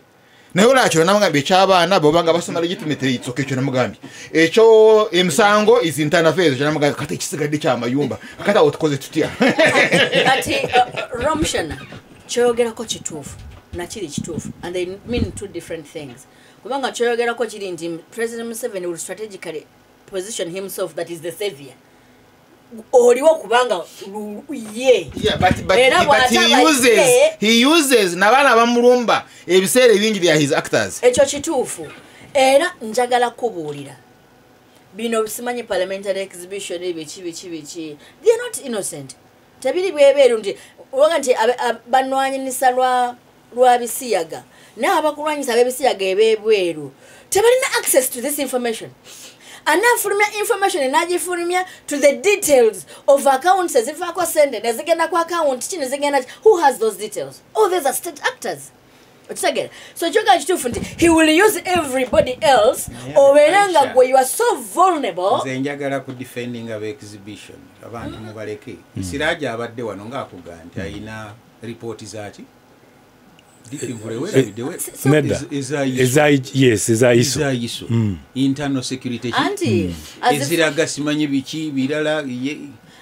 Naye olwakyo namugambye eky'abaana bw'oba nga basoma legitimately it's okay ekyo namugambye. Ekyo emisango is internal affairs ekyo namugambye kati ekisigadde ky'amayumba kati awo tukoze tutya. Kati Rwomushana kyoyogerako kituufu nakiri kituufu, and they mean two different things. Kubanga kyoyogerako kiri nti President Museveni will strategically position himself that is the savior. Oliwo kubanga ye. Yeah, but he uses n'abaana bamulumba ebiseera ebingi bya his actors. Ekyo kituufu. Era njagala kubuulira. Bino simanyi parliamentary exhibition biki biki biki. They are not innocent. Tebiri bwebeeru nti oba nti banwanyisa lwa bisiyaga. Naye abakulwanyisa ab'ebisiyaga eb'ebweru tebalina access to this information. Anafulumya information n'agifulumya to the details of accounts ezivaako sente nezigenda ku account ki nezigenda. Who has those details? Oh, these are state actors. Okitegeera? So kyoga kituufu nti he will use everybody else obeera nga gwe you are so vulnerable. Nze njagala ku defending aba exhibition abantu mubaleke. Siraja abadde wano ng'akuga nti ayina ripooti zaaki? Ezaiso internal security eziraga simanyi biki birala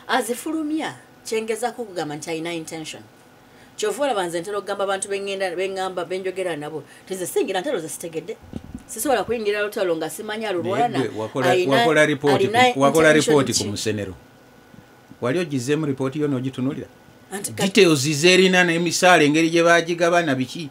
azifulumya kyengezako okugamba nti ayina intention. Kyova olaba nze ntera okugamba abantu bengenda bengamba benjogera nabo nti singira ntalo zesitegedde, sisobola kuyingira lutalo nga simanyi alulwana. Wakola ripooti ku musenero, wali ogizeemu ripooti yo n'ogitunulira details zerina n'emisaala engeri gye bagigabana biki,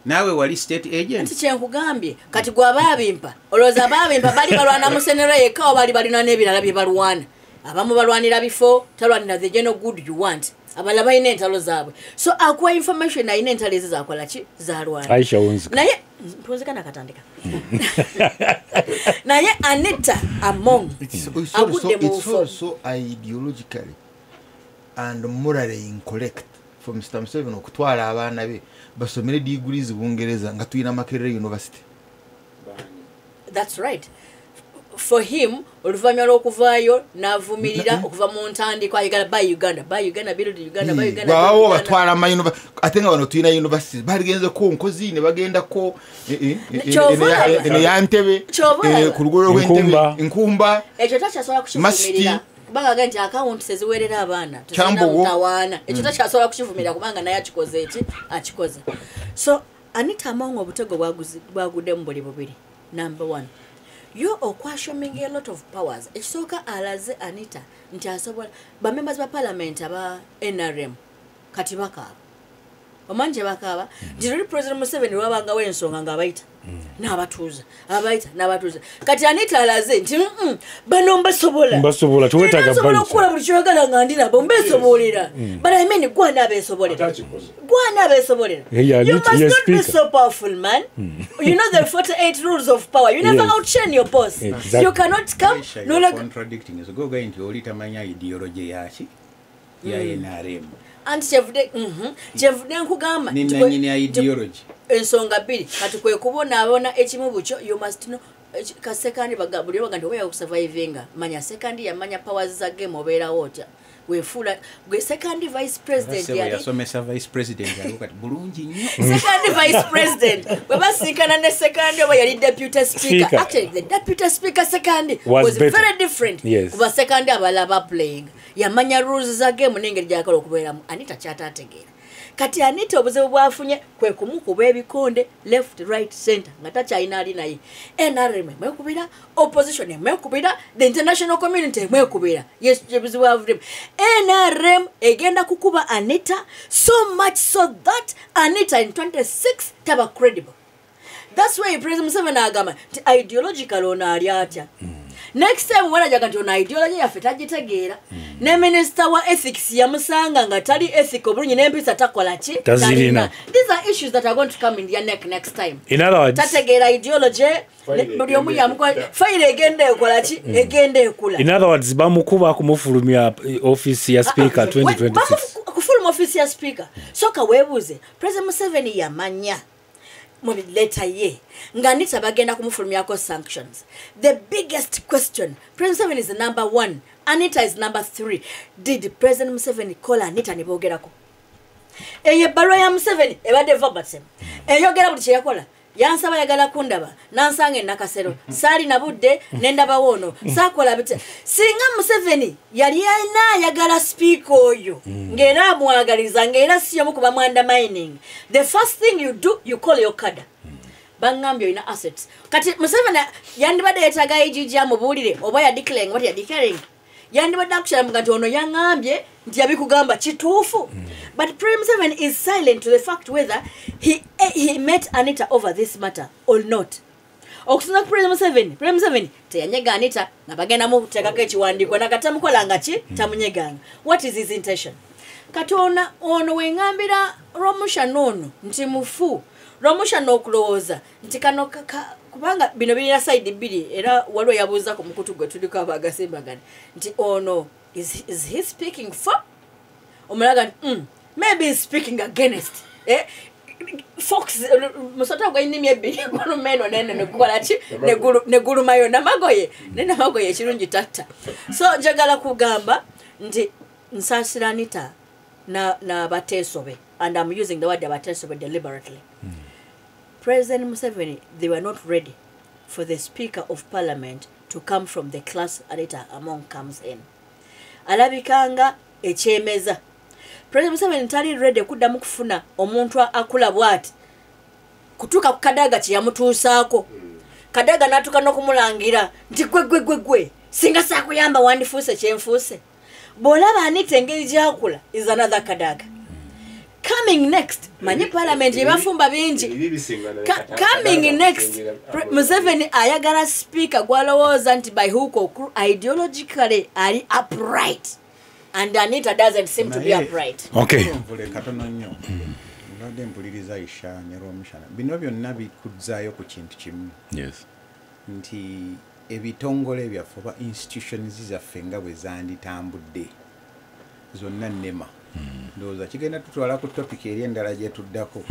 naawe wali state agent. Nti kyenkugambye kati gwe abaabimpa olowooza abaabimpa bali balwana musenero yekka oba bali balina n'ebirala bye balwana. Abamu balwanira bifo, talwanira the general good you want. Abalala balina entalo zaabwe. So akuwa information alina entalo ezo zakola ki? Zalwana. Aisha wunzika. Naye mpunzika nakatandika. Naye Anita Among. It's also ideologically and morally incorrect for Mr. Museveni okutwala abaana be basomere degrees Bungereza nga tulina Makerere University. That's right. For him, oluvannyuma lw'okuvaayo n'avumirira okuva mu ntandikwa ayagala buy Uganda, buy Uganda, build Uganda, buy Uganda. Bw'aba batwala ama ate nga wano tulina universities baligenzeko Nkozi ne bagendako eno ya Ntebe, ku luguudo lw'Entebe, Nkumba. Ekyo takyasobola kukivumirira kubanga agambye nti accounts eziweerera abaana tezirina mutawaana. Ekyo takyasobola kukivumirira kubanga naye akikoze eki akikoze. So Anita Among obutego bwaguddemu buli bubiri. Number one, yo okwashoming a lot of powers. Ekisooka alaze Anita nti asobola ba members ba parliament aba NRM kati bakaaba. Omanyi gye bakaaba nti luli President Museveni lwabangawo ensonga ng'abayita n'abatuuza, abayita n'abatuuza. Kati Anita alaze nti bano mbasobola. Mbasobola, tuwetaaga Nsobola okukola buli ky'oyagala nga ndi nabo mbeesobolera. But I mean gwe anaabeesobolera. Gwe anaabeesobolera. You must not be so powerful, man. You know the 48 rules of power. You never outshine your boss. Exactly. You cannot come. Aisha, you're contradicting. So go nti oli tamanya ideology yaki ya NRM. Anti kyevudde nkugamba nti ideology ensonga bbiri kati kwe kubonaabona ekimu bukyo. You must know kasekandi buli baga nti oba yakusurvivinga manya sekandi yamanya powers za game obeerawo otya weefuula gwe second vice president yali yasomesa vice president yali kati bulungi nnyo. Second vice president bwe basinkana ne second oba yali deputy speaker. Actually the deputy speaker second was very different kuba second abalala ba playing yamanya rules za game n'engeri gy'akola okubeeramu. Anita kyataategeera. Kati Anita obuzibu bwafunye kwe kumukuba ebikonde left right center nga takyalina ali naye. NRM emwekubira, opposition emwekubira, the international community emwekubira. Yes, obuzibu bwavuddemu. NRM egenda kukuba Anita so much so that Anita in 26 taba credible. That's why President Museveni agamba nti ideological ono ali atya. Next time wanajaga nti ono ideology yaffe tagitegeera. Ne minister wa ethics yamusanga nga tali ethical bulungi n'empisa takola ki? Tazirina. These are issues that are going to come in their neck next time. In other words, tategeera ideology buli omu yamukola fayiro egenda ekola ki? Egenda ekula. In other words, bamukuba kumufulumya office ya speaker 2026. Kufuluma office ya speaker. Soka weebuuze President Museveni yamanya mu letter ye nga Anita bagenda kumufulumyako sanctions. The biggest question, President Museveni is the number one, Anita is number 3. Did President Museveni call Anita ne boogerako? Eyo ebbaluwa ya Museveni ebadde verbatim eyogera buli kye yakola. Yansaba yagala kundaba nansanga e Nakasero saali na budde nendabawo ono saakola bitya. Singa Museveni yali alina ayagala speaker oyo ng'era amwagaliza ng'era si y'omu ku bamu-undermining, the first thing you do, you call your cadre. Bangambye olina assets. Kati Museveni yandibadde yeetaaga IGG amubuulire oba ya declaring what ya declaring. Yandibadde akukyalamuga nti ono yaŋŋambye nti yabikugamba kituufu. But President Museveni is silent to the fact whether he met Anita over this matter or not. Okusinza ku President Museveni, President Museveni teyanyega Anita nga bagenda muteekako ekiwandiiko nakatamukola ki tamunyeganga. What is his intention? Kati ono weŋŋambira Rwomushana ono nti mufu. Rwomushana okulowooza nti kano kubanga bino birina side bbiri era waliwo yabuuza ku mukutu gwe tuliko abagasimbagana nti ono is he speaking for? Omulaga nti maybe he's speaking against. Fox musota gw'ennimi ebbiri guluma eno n'eno ne gukola ki? Ne gulumayo namagoye ne namagoye ekirungi tatta. So njagala kugamba nti nsaasira Anita n'abateesobe, and I'm using the word abateesobe deliberately. President Museveni, they were not ready for the Speaker of Parliament to come from the class Anita Among comes in. Alabikanga ekyemeza. President Museveni tali ready kuddamu kufuna omuntu akula bw'ati kutuuka ku Kadaga kye yamutuusaako. Kadaga n'atuuka n'okumulangira nti gwe gwe gwe gwe singa saakuyamba wandifuuse kyenfuuse. Bw'olaba Anita engeri gy'akula is another Kadaga. Coming next, manyi parliament ebafumba bingi. Coming next, Museveni ayagala speaker gwalowooza nti by hook or crook ideologically ali upright. And Anita doesn't seem to be upright. Okay. Mvule katono nnyo. Mbadde mpuliriza Aisha ne Rwomushana. Bino byonna bikuzzaayo ku kintu kimu. Yes. Nti ebitongole byaffe oba institutions zaffe nga bwe zanditambudde zonna nnema. Ndowooza kigenda tutwala ku topic eri endala gye tuddako.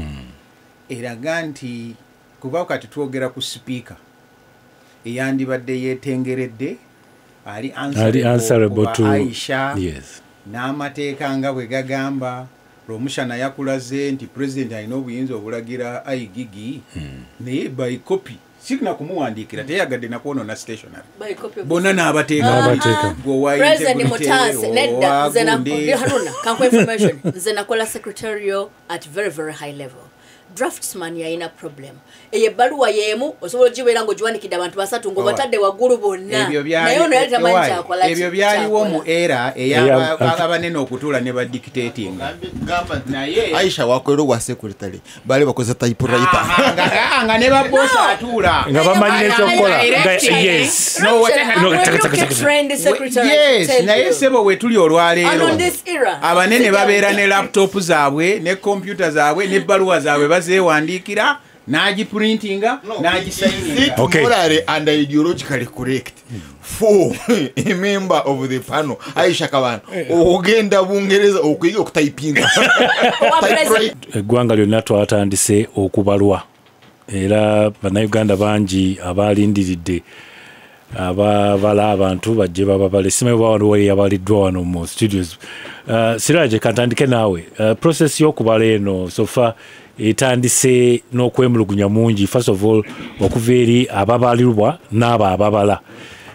Eraga nti kuba kati twogera ku speaker eyandibadde yeetengeredde ali answerable to Aisha. Yes. N'amateeka nga bwe gagamba. Rwomushana yakulaze nti president alina obuyinza obulagira IGG naye by copy sirina kumuwandiikira teyagadde nakwonoona stationary bonna n'abateeka. President Mutase nedda nze na Haruna kanku information nze nakola secretarial at very very high level. Draftsman yalina problem. Eyo ebbaluwa y'emu osobola ogibeera ng'ogiwandikidde abantu basatu ng'obatadde waggulu bonna. Naye ono yali tamanyi kyakola. Ebyo byaliwo mu era ey'abanene okutuula ne badictatinga. Naye Aisha wakolera obwa secretary baali bakozesa typewriter. Nga ne babosi atuula. Nga bamanyi ekyokukola. Yes. Yes, naye ssebo we tuli olwaleero. Abanene babeera ne laptop zaabwe ne kompyuta zaabwe n'ebbaluwa zaabwe bazeewandiikira n'agiprintinga n'agisayininga. Okay. Morally and ideologically correct for a member of the panel Aisha Kabano ogenda Bungereza okuyiga okutayipinga. Eggwanga lyonna twatandise okubalwa era bannayuganda bangi abalindiridde ababala abantu bajje bababale. Simanyi oba waliwo eyabaliddwa wano mu studios. Siraje, kantandike naawe. Process y'okubala eno so far etandise n'okwemulugunya mungi. First of all, okuva eri ababalirwa n'abo ababala,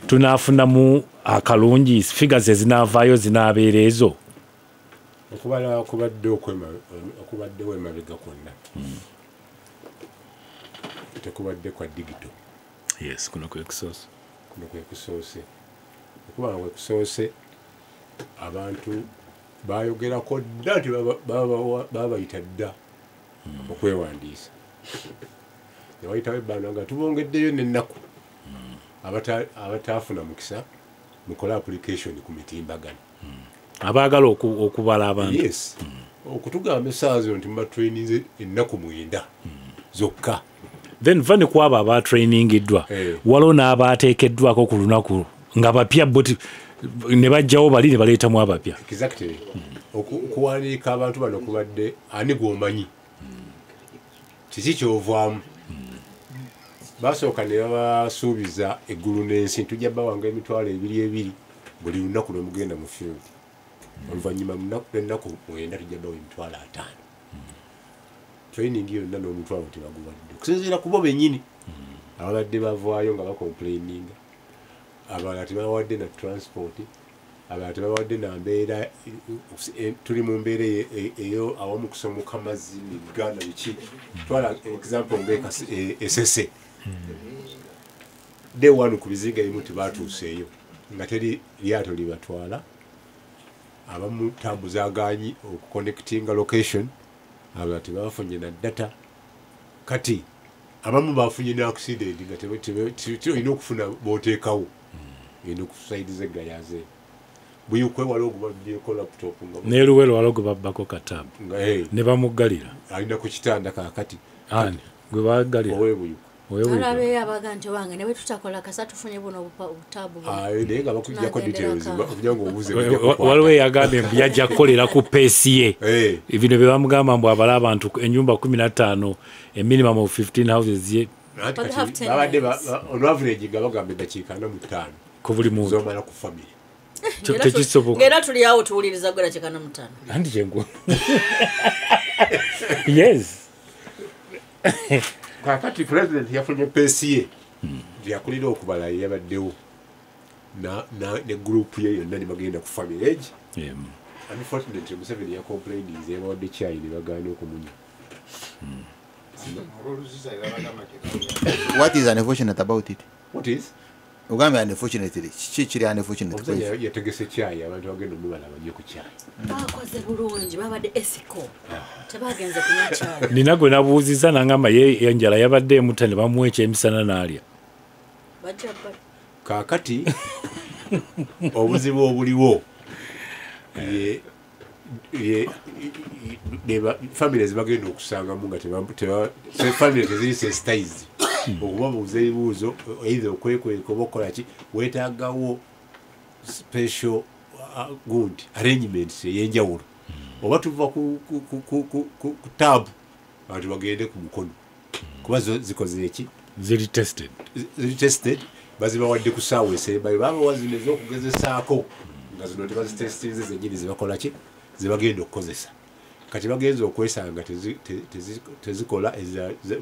tunaafunamu akalungi figures ezinaavaayo zinaabeera ezo? Okubala okubaddewo emabega kwonna tekubadde kwa digital. Yes, kuno kwe kusoose. Kuno kwe kusoose. Okubala kwe kusoose abantu bayogerako dda nti babayita dda okwewandiisa. Ne wayitawo ebbanga nga tubongeddeyo n'ennaku abataafuna mukisa mukole application ku mitimbagano. Abaagala okubala abantu. Yes. Okutugamba essaawa zino nti mubatraininze ennaku 9 zokka. Then vani kwabo abatrainingiddwa waliwo n'abateekeddwako ku lunaku nga bapya bo ne bajjawo bali ne baleetamu abapya. Exactly. Okuwandiika abantu bano kubadde ani gw'omanyi kiki ky'ovaamu. Basooka ne babasuubiza eggulu n'ensi tujja bawanga 20,000 buli lunaku lwe mugenda mu field. Oluvannyuma ennaku 9 tujja bawa 50,000. Training yonna n'omutwalo tebaguwadde. Okusinziira ku bo bennyini ababadde bavaayo nga bacomplaininga. Abalala tebabawadde na transport, abalala tebabawadde na mbeera, tuli mu mbeera eyo awamu kusomoka mazzi migga na biki. Twala example nga Esese. Day one ku bizinga ebimu tebatuuseeyo nga teri lyato libatwala. Abamu tambuza agaanyi okuconnectinga location, abalala tebafunye na data. Kati abamu bafunye ne accident nga olina okufuna b'oteekawo eno ku side z'eggayaze. Buyukwe waliwo gubabbyeko laptop nga n'eruwero waliwo gwe babbako katabu ne bamuggalira alina ku kitanda kaakati. Ani gwe baggalira? Ow'ebuyukwe. Alabeyo abaga nti wange ne bwe tutakola kasa tufunye buno obutaabu buno. Naye nga bakuggyako details okugira ng'obuuze. Waliwo eyagambye mbu yajja kukolera ku pace ye. Bino bye bamugamba mbu abala abantu ennyumba 15, a minimum of 15 houses ye. Babadde on average nga bagamba eddakiika 45 ku buli muntu z'omala ku family. Tekisoboka. Ng'era tuli awo tuwuliriza gwe eddakiika 45. Anti kyengu. Yes. Kakati president yafunye pace ye yakulira okubala yabaddewo ne group ye yonna ne bagenda ku family age. Unfortunately Museveni yacomplaininze yabawadde kyayi ne bagaana okumunywa. What is unfortunate about it? What is? Ogambye unfortunately kiki kiri unfortunate? Yategese kyayi abantu bagenda omubala banywe ku kyayi. Bakoze bulungi, babadde ethical, tebagenze kunywa kyayi. Nina gwe nabuuzizza nangamba ye enjala yabadde emuta ne bamuwa ekyemisana n'alya. Bajja Kaakati obuzibu obuliwo family zibagenda okusangamu nga family teziri sensitized okubabuuza ebibuuzo, either okwekweka oba okukola ki, weetaagawo special gundi arrangements ey'enjawulo. Oba tuva ku taabu abantu bagende ku mukono, kuba zo zikoze eki? Ziri tested. Ziri tested, bazibawadde ku ssaawa esembayo, babawa zino ez'okugezesaako nga zino tebazitestinze zennyini zebakola ki, zebagenda okukozesa. Kati bagenza okwesanga tezikola,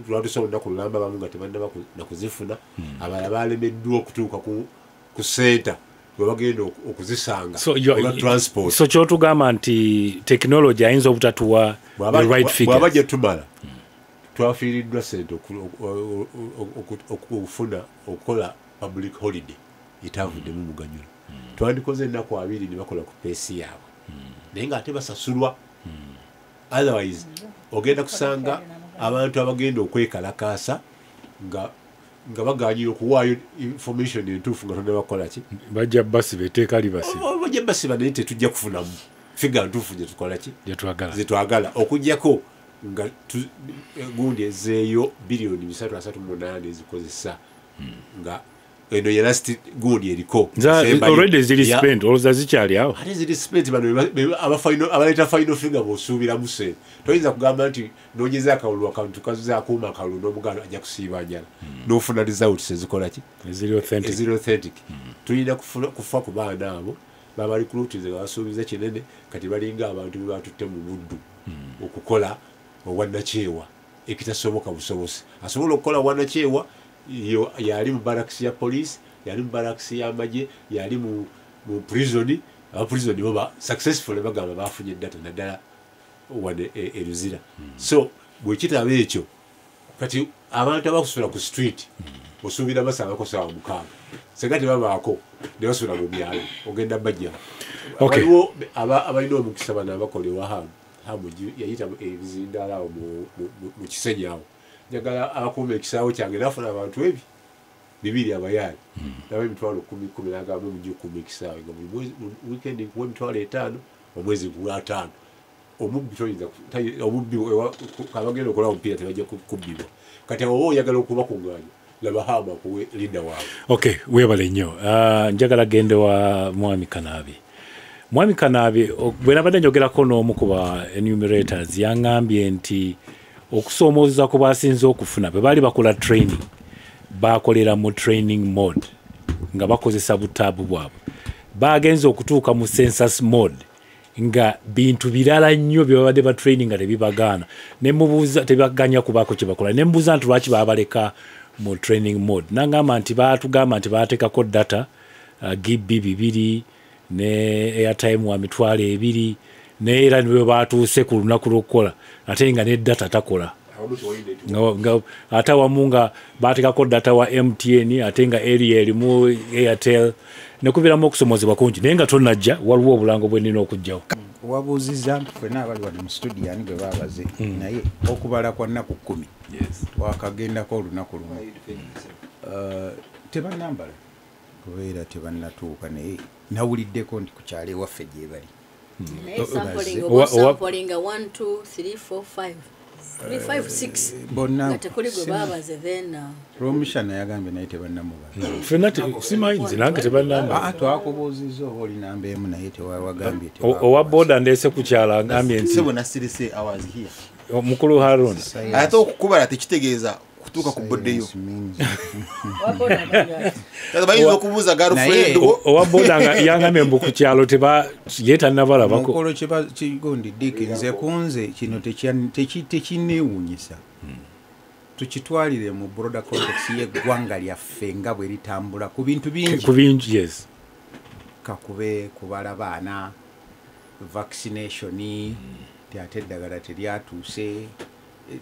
lwatusa olunaku lulamba bamu nga tebannaba nakuzifuna, abalala balemeddwa okutuuka ku center bwe bagenda okuzisanga olwa transport. So kyotugamba nti technology ayinza obutatuwa the right figures. Bw'aba gye tumala twafiiriddwa sente okufuna okukola public holiday etavuddemu muganyulo. Twandikoze ennaku 2 ne bakola ku peesi yaabwe, naye ng'ate basasulwa. Otherwise ogenda kusanga abantu abagenda okwekalakaasa nga baganyira okuwaayo information entuufu nga tonnabakola ki, bajja basiba etteeka libasiba, bajja basiba, naye tetujja kufunamu figa ntuufu gye tukola ki, gye twagala, okuggyako nga gundi ezeeyo biliyoni 338 ezikozesa nga eno ye last gundi eriko. Already ziri spent, olowooza zikyali awo? Ate ziri spent. Bano abaleeta final figure bw'osuubiramu sente, toyinza kugamba nti noonyeza akalulu akantu kazakuuma akalulu n'omuganda ajja kusiiba njala n'ofuna results ezikola ki, eziri authentic. Eziri authentic. Tulina kufa ku baana abo baba recruitinze nga basuubiza kinene, kati balinga abantu be batutte mu buddu okukola obwannakyewa ekitasoboka busobosi. Asobola okukola obwannakyewa yali mu barracks ya police, yali mu barracks y'amagye, yali mu prison. Aba prison bo ba successful bagamba bafunye data, naddala wano e Luzira. So bwekitaba ekyo, kati abantu abakusula ku street osuubira basangako saawa 6, senga tebabaako ne basula mu byalo, ogenda bajjamu. Waliwo abalina omukisa, bano abakola ewa Hamu. Hamu yayita ebizindaalo awo mu Kisenyi awo, njagala abakuuma ekisaawe kyange, nafuna abantu ebi 200 abayaali naba emitwalo 10 10, nagamba mujja okukuuma ekisaawe nga buli weekend nkuwa emitwalo 5, omwezi nkuwa 5. Omubbi toyinza, omubbi abagenda okulaba omupiira tebajja kubbibwa. Kati awo oba oyagala okubakuŋŋaanya, laba Hamu akuwe linda waabwe. Okay, weebale nnyo. Njagala gende wa Mwami Kanaabi. Mwami Kanaabi, bwe nabadde njogerako n'omu ku ba enumerators, yaŋŋambye nti okusoomooza ku basinze okufuna bwe baali bakola training, bakolera mu training mode nga bakozesa butaabu bwabwe. Bagenze okutuuka mu census mode nga bintu birala nnyo bye babadde ba training nga tebibagaana. Ne mubuuza, tebaganya kubaako kye bakola. Ne mubuuza nti lwaki baabaleka mu training mode, nangamba nti baatugamba nti baateekako data GB 2 ne airtime wa 20,000, naye era niwe batuuse ku lunaku lw'okukola ate nga ne data takola. Ate awamu nga bateekako data wa MTN ate nga area erimu Airtel, nekubiramu okusomozebwa kungi. Naye nga tonnajja, waliwo obulango bwe nnina okugjawo. Wabuuziza nti ffenna abali wano mu studio ani gwe baabaze, naye okubala kwa nnaku 10 wakagendako olunaku lumu. Tebannambala kubeera tebannatuuka, naye nawuliddeko nti ku kyalo ewaffe gye bali. Naye sampling, oba samplinga 1 2 3 4 5 3 5 6 bonna nga tekuli gwe baabaze, then Romushana yagambye naye tebannamubala. Ffenna simanyi, nze nange tebannambala. Aa, twakubuuzizza oba oli namba emu, naye tewawagambye. Owa boda ndeese ku kyalo agambye nti Sebo, nasirise, I was here. Mukulu Harun. Ate okukubala tekitegeeza kutuuka ku boddeyo. Bayinza okubuuza girlfriend wo. Owa boda nga yangambye mbu ku kyalo teba ye tannabalabako. Mukolo kigondi dik, nze kunze kino tekinneewuunyisa. Tukitwalire mu broader context y'eggwanga lyaffe nga bwe litambula ku bintu bingi. Ku bingi, yes. Kakube kubala baana, vaccination, ti ate eddagala teryatuuse.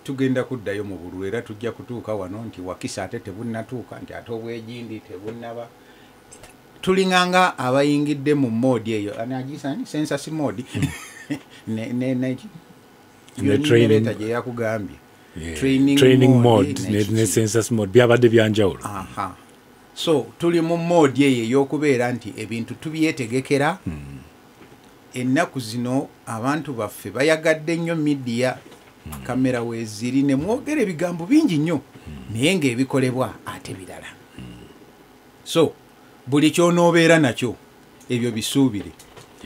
Tugenda kuddayo mu bululu, era tujja kutuuka wano nti wakisa ate tebunnatuuka, nti ate obwegindi tebunnaba. Tulinganga abayingidde mu mode eyo anagisa census mode ne training gye yakugambye training mode ne census mode byabadde byanjawulo. So tuli mu mode eyo ey'okubeera nti ebintu tubyetegekera. Ennaku zino abantu baffe bayagadde nnyo media, kamera weeziri ne mwogera ebigambo bingi nnyo naye ng'ebikolebwa ate birala. So buli ky'onoobeera nakyo ebyo bisuubire.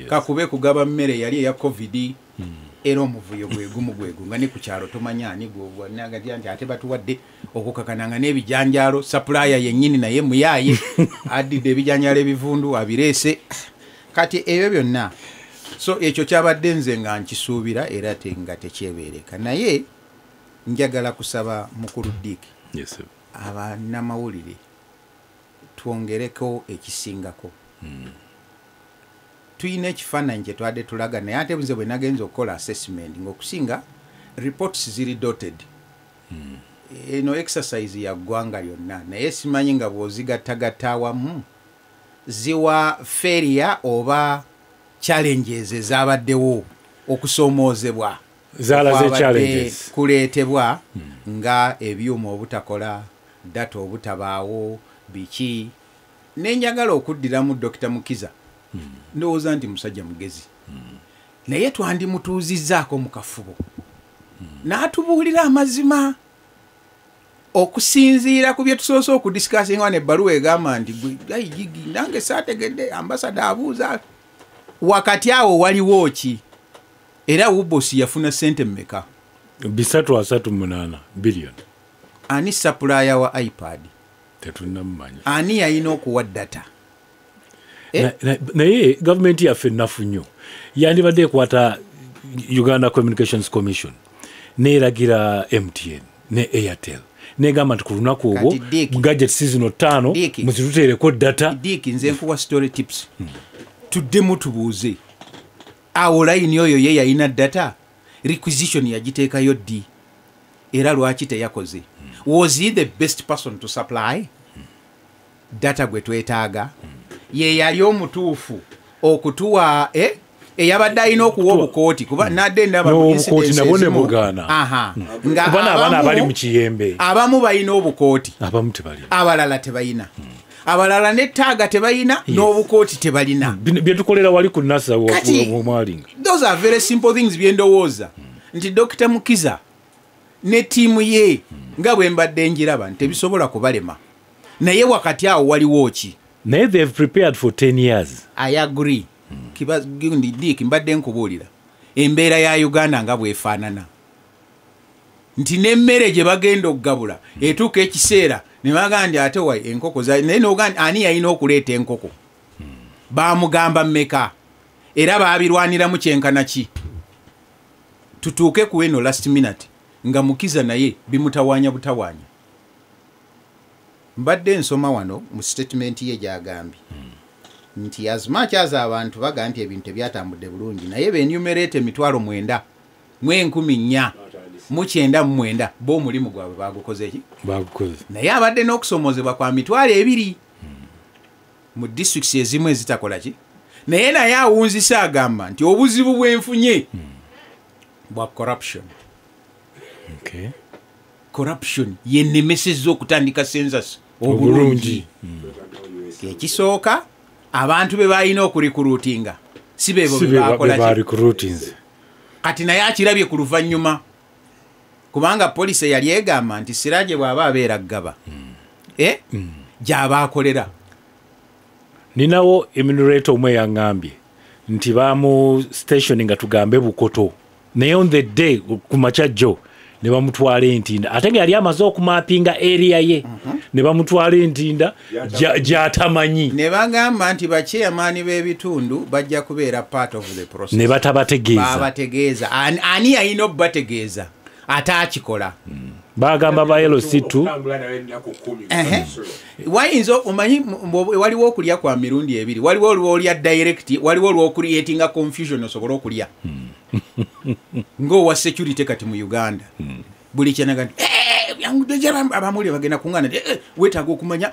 Kakube kugaba mmere yali eya COVID, era omuvuyo gwegumu nga ne ku kyalo tomanya ani gw'onagagira nti ate batuwadde okukakananga n'ebijanjaalo, supplier yennyini naye muyaaye addidde ebijanjaalo ebivundu abireese. Kati ebyo byonna, so ekyo kyabadde nze nga nkisuubira era nga tekyebeereka. Naye njagala kusaba mukulu Dick, abannamawulire twongereko ekisingako. Tuyina ekifaananyi kye twadde tulaga, naye ate nze bwe nagenza okukola assessment ng'okusinga reports ziri dotted. Eno exercise ya ggwanga lyonna, naye simanyi nga bw'ozigattagatta awamu ziwa failure oba challenges ezabaddewo, okusoomoozebwa zalaze challenges kuleetebwa nga ebyuma obutakola, data obutabaawo, biki. Nenjagala okuddiramu Dr. Mukiza, ndowooza nti musajja mugezi, naye twandimutuuzizzaako mu kafubo n'atubuulira amazima okusinziira ku bye tusoose okudiscussinga n'ebbaluwa egamba nti gigi nange saategedde, ambasada abuuza wakati awo waliwo ki, era UBOS yafuna ssente mmeka? 338 billion. Ani supplier wa iPad? Tetunnamumanya. Ani yalina okuwa data? Naye gavumenti yaffe nnafu nnyo, yandibadde ekwata Uganda Communications Commission neeragira MTN ne Airtel negamba nti ku lunaku obwo gadgets zino 5 muzituteereko data. Dick, nze nkuwa story tips. Tuddemu tubuuze awo layini oyo ye yalina data, requisition yagiteekayo ddi, era lwaki teyakoze? Was he the best person to supply data gwe twetaaga? Ye yali omutuufu okutuwa eyabadde alina okuwa obukooti, kuba nadde ndaba obukooti nabwo ne bugaana. Kuba n'abaana abali mu kiyembe abamu balina obukooti, abamu tebalina, abalala tebalina, abalala n'ettaaga tebalina, n'obukooti tebalina. Bye tukolera wali ku NASA mwalinga. Those are very simple things bye ndowooza nti Dr. Mukiza ne ttiimu ye nga bwe mbadde njiraba nti tebisobola kubalema, naye wakati awo waliwo ki? Naye they've prepared for 10 years. I agree. Dick, mbadde nkubuulira embeera ya Uganda nga bw'efaanana nti n'emmere gye bagenda okugabula etuuka ekiseera ne bagamba nti ate wa enkoko naye n'ogamba ani yalina okuleeta enkoko, baamugamba mmeka, era baabirwaniramu kyenkana ki? Tutuuke ku eno last minute nga Mukiza naye bimutawaanya butawaanya. Mbadde nsoma wano mu statement ye gy'agambye nti as much as abantu baga nti ebintu tebyatambudde bulungi, naye benumerate 9,499 bo omulimu gwabwe bagukoze ki? Bagukoze. Naye abadde n'okusomoozebwa kwa 20,000 mu districts ezimu ezitakola ki, naye naye awunzise agamba nti obuzibu bwenfunye bwa corruption. Corruption yennemesezza okutandika census obulungi. Ekisooka abantu be balina okurecruitinga si beebo be bakola ki? Kati naye akirabye ku luvannyuma, kubanga poliisi yali egamba nti Siraje bw'aba abeera Ggaba gy'aba akolera. Ninawo enumerator omwe yaŋŋambye nti bamu station nga tugambe Bukoto, naye on the day ku makya jjo ne bamutwala Entinda, ate nga yali amaze okumapinga area ye, ne bamutwala Entinda gy'atamanyi. Ne bagamba nti bachairman b'ebitundu bajja kubeera part of the process. Ne batabategeeza. Babategeeza. Ani yalina obbategeeza ate akikola? Bagamba ba LC2 wayinza omanyi waliwo okulya kwa mirundi ebiri, waliwo olwolya direct, waliwo olwocreatinga confusion osobole okulya. Ng'owa security kati mu Uganda buli kyanaga nti abamuli bagenda kuŋŋaana, weetaaga okumanya.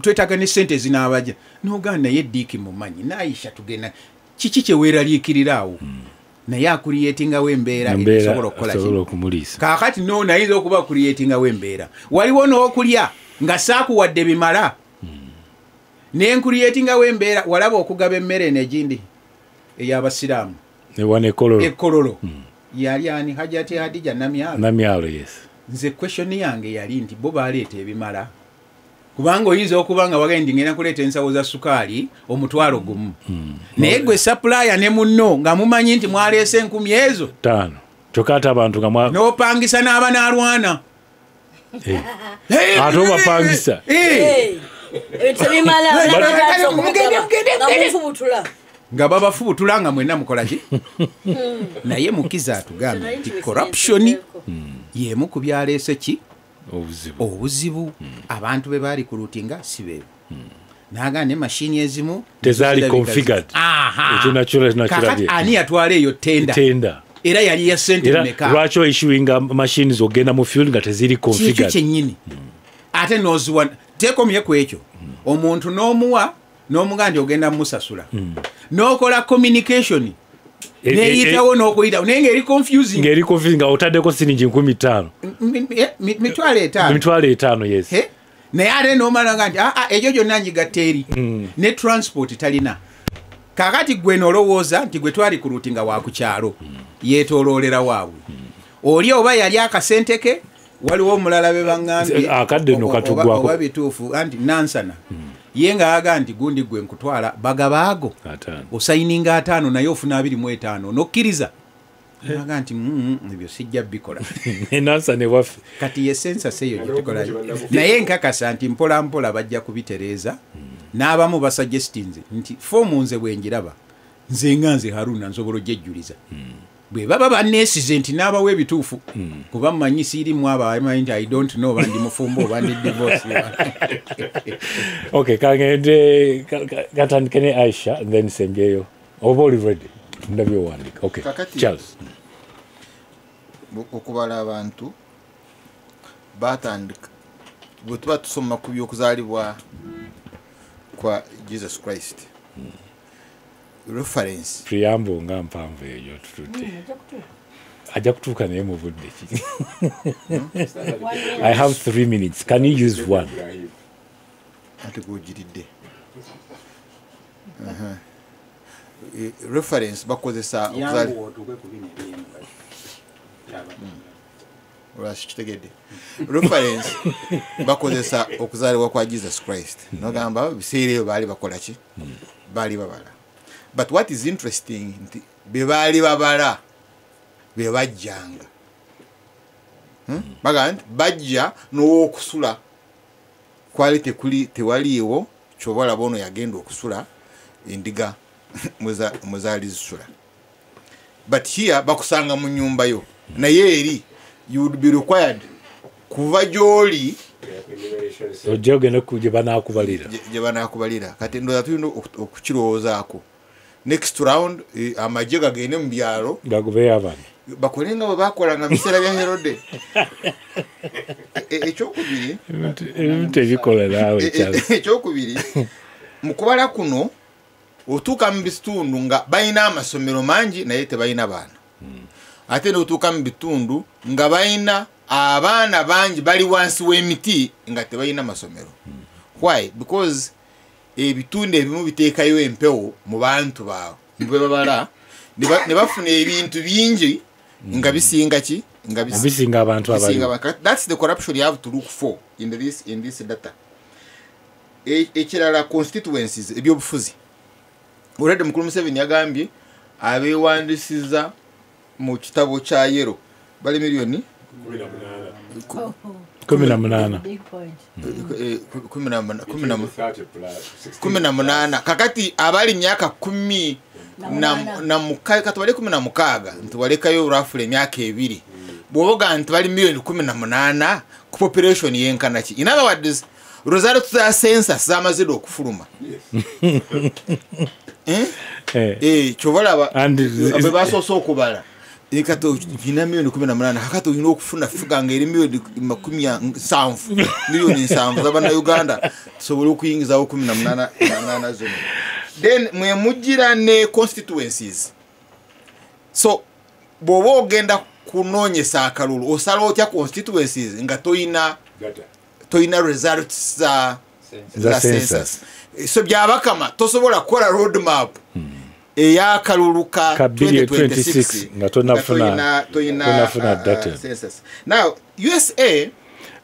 Twetaaga ne sente zinaabaja n'ogaa naye Diiki mumanyi naayisha tugenda kiki kye weeraliikirira awo naye akuliyetingawo embeera esobola okukola ki kaakati no nayinza okuba akuliyetingawo embeera waliwo n'okulya nga saakuwadde bimala nenkuliyetingawo embeera walaba okugaba emmere eno egindi ey'abasiraamu ekololo yali ani Hajati Hadija Namyalo yes. Nze question yange yali nti bo baleeta ebimala kubanga oyinza okuba nga wagenda ngenda kuleeta ensawo za sukaali 1,000 naye gwe supplier ne munno nga mumanyi nti mwaleese 10,000 ezo 5 kyokka ate abantu nga n'opangisa n'abanaalwana ate obapangisa nga babafubutula nga mwenna mukola ki naye mukiza atugambye nti corruption y'emu ku byaleese ki obuzibu abantu be baali kulutinga si beebo naga ne mashini ezimu tezaali configured. Kakati ani yatwala eyo tenda era yali ya sente meka lwaki issuinga machines ogenda mu field nga teziri configured kikyo kyennyini ate noziwa tekomye ku ekyo omuntu n'omuwa n'omuga nti ogenda musasula n'okola communication neyitawo n'okuyitawo naye ng'eri confusing ng'eri confusing nga otaddeko siringi 5,000 mitwalo etaano yes naye ate n'omala nga nti egyo gyonna ngigatta eri ne transport talina kaakati gwe n'olowooza nti gwe twali ku luti nga wa ku kyalo yeetooloolera waabwe oli oba yali akasente ke waliwo omulala be baŋŋambye akadde nno katugwako oba bituufu anti Nansana ye ng'aga nti gundi gwe nkutwala bagabaago osayininga 5 naye ofuna 25 n'okkiriza naga nti ebyo sijja bikola Nansana waffe kati ye census eyo gye tukola naye nkakasa nti mpola mpola bajja kubitereeza n'abamu basuggestinze nti foomu nze bwe ngiraba nze nga nze Haruna nsobola ogyejjuliza bwe baba banneesize nti n'abawa ebituufu kuba mmanyi siirimu abo abamanyi nti I don't know oba ndi mufumbo oba ndi divorce. Okay, kangende katandike ne Aisha then sembyeyo oba oli ready ndabyo wandika. Okay, Charles. Okubala abantu batandika bwe tuba tusoma ku by'okuzaalibwa kwa Jesus Christ reference preamble nga mpanvu eyo tutute ajja kutuuka naye mu budde ki I have 3 minutes, can you use one? Ate gwogiridde reference bakozesa okuzaali reference bakozesa okuzaalibwa kwa Jesus Christ nogamba biseera ebyo baali bakola ki baali babala. But what is interesting nti be baali babala be bajjanga baga nti bajja n'owokusula kwali tewaliiwo kyobalaba ono yagenda okusula endiga muzaali zisula. But here bakusanga mu nnyumba yo naye eri you would be required kuva gy'oli ojja ogenda gye banaakubalira gye banaakubalira. Kati ndowooza tulina okukirowoozaako next round amagye gagende mu byalo gagobeyo abantu bakole nga bwe bakolanga mu biseera bya Herode. Ekyokubiri ebintu ebikola naawe Charles. Ekyokubiri mu kubala kuno otuuka mu bitundu nga balina amasomero mangi naye tebalina baana ate n'otuuka mu bitundu nga balina abaana bangi bali wansi w'emiti nga tebalina masomero. Why? Because ebitundu ebimu biteekayo empewo mu bantu baabwe bwe babala ne bafuna ebintu bingi nga bisinga ki nga bisinga abantu abali. That's the corruption you have to look for in this data. Ekirala constituencies ebyobufuzi already Mukulu Museveni yagambye abeewandisiza mu kitabo kya yero bali miliyoni 18 18. Kakati abali myaka 10 na mukaga katubale 16 nti walekayo roughly emyaka 2 bw'oboga nti bali miliyoni 18 ku population yenkana ki. In other words results za census zamazidde okufuluma. Kyobalaba bwe basoose okubala Kati olina 18 millioni, kakati olina okufuna figure nga eri 70 millioni, 70 miliyoni z'abannayuganda tusobole okuyingizawo 18 zino. Then mwe mugira ne constituencies. So bw'oba ogenda kunoonyesa akalulu, osala otya constituencies nga toyina Data. Toyina results za Za census. So byabakama tosobola kukola roadmap ey'akalulu ka Ka 2026 nga toyina tonafuna data. Census. Now USA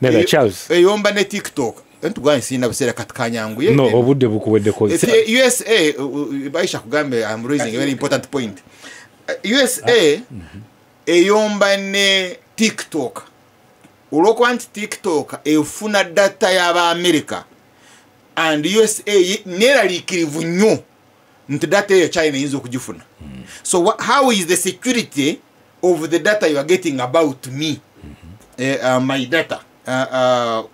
Neda, Charles. Eyomba ne TikTok ntuganye, sina biseera, kati kanyanguye. No, obudde bukuweddeko. USA, baisha kugambe I'm raising a very important point. USA eyomba ne TikTok olwokuba nti TikTok efuna data y'Abaamerica, and USA neraliikirivu nnyo nti data eyo China eyinza okugifuna. So how is the security of the data you are getting about me, my data,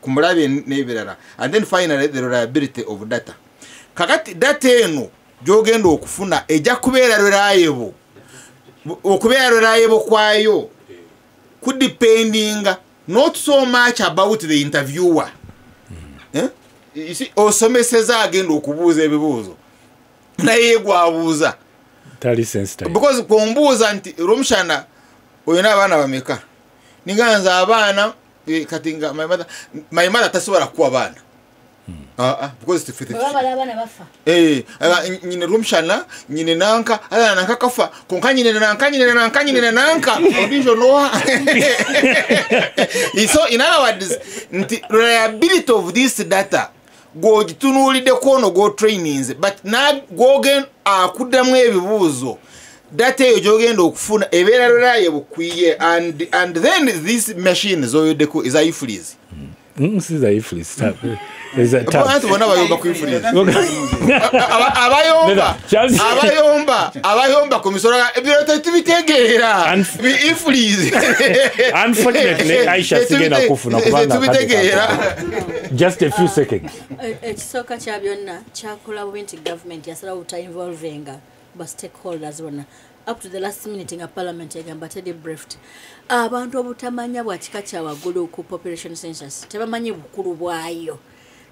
kumulabe n'ebirala? And then finally, the reliability of data. Kakati data eno gyogenda okufuna ejja kubeera reliable. Okubeera reliable kwayo kudependinga not so much about the interviewer, eh? You see, osomeseza agenda okubuuza ebibuuzo, naye gwabuuza tali sensitive. Because kwombuuza nti, "Romushana, olina abaana bameka?" Ninganza abaana, kati nga my mother tasobola kuwa baana. Ah, ah, because Bwe babala abaana bafa. Eh, nyine Rumshana, nyine nanka, ala nanka kafa, konka nyine nanka, nyine nanka, nyine nanka, odinjo noa. So in other words, nti reliability of this data gw'ogitunuulidde kwono go trainings, but na gwogen akuddamu ebibuuzo, data eyo gyogenda okufuna ebeera reliable kwiye. And then this machine zoyoddeko eza EFRIS. Si za EFRIS. Eza tab. Abantu bonna bayomba ku EFRIS. Abayomba Neda, Charles. Abayomba ku misolo ebiro tetubitegeera. EFRIS. Unfortunately, Aisha, sigenda kufuna kubanga akadde Tetubitegeera. Just a few seconds. Ekisooka kya byonna, kyakola bubi nti gavumenti yasalawo butainvolvinga ba stakeholders bonna up to the last minute nga parliament egamba teri briefed. Abantu obutamanya bwa kika kya waggulu ku population census, tebamanyi bukulu bwayo,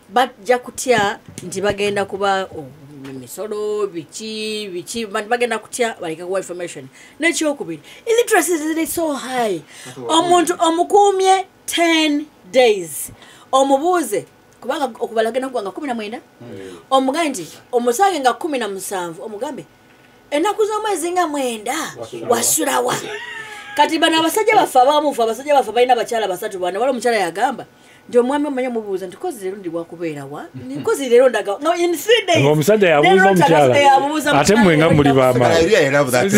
bajja kutya nti bagenda kuba, oh, emisolo biki biki, bantu bagenda kutya baleke kuwa information. Nekyokubiri, illiteracy is so high. Omuntu omukuumye 10 days, omubuuze, kubanga okubala genda kuba nga 19, omugambe nti omusange nga 17, omugambe ennaku z'omwezi nga 9 wasulawa. Kati bano abasajja baffe abamufu, abasajja baffe balina abakyala basatu bana. Wali omukyala yagamba nti omwami omanyi omubuuza nti kozi leero ndi bwakubeerawa, kozi leero ndaga. No, in 3 days Ng'omusajja yabuuza Leero omukyala. yabuuza Ate mmwe nga muli I b'amaanyi. really love that.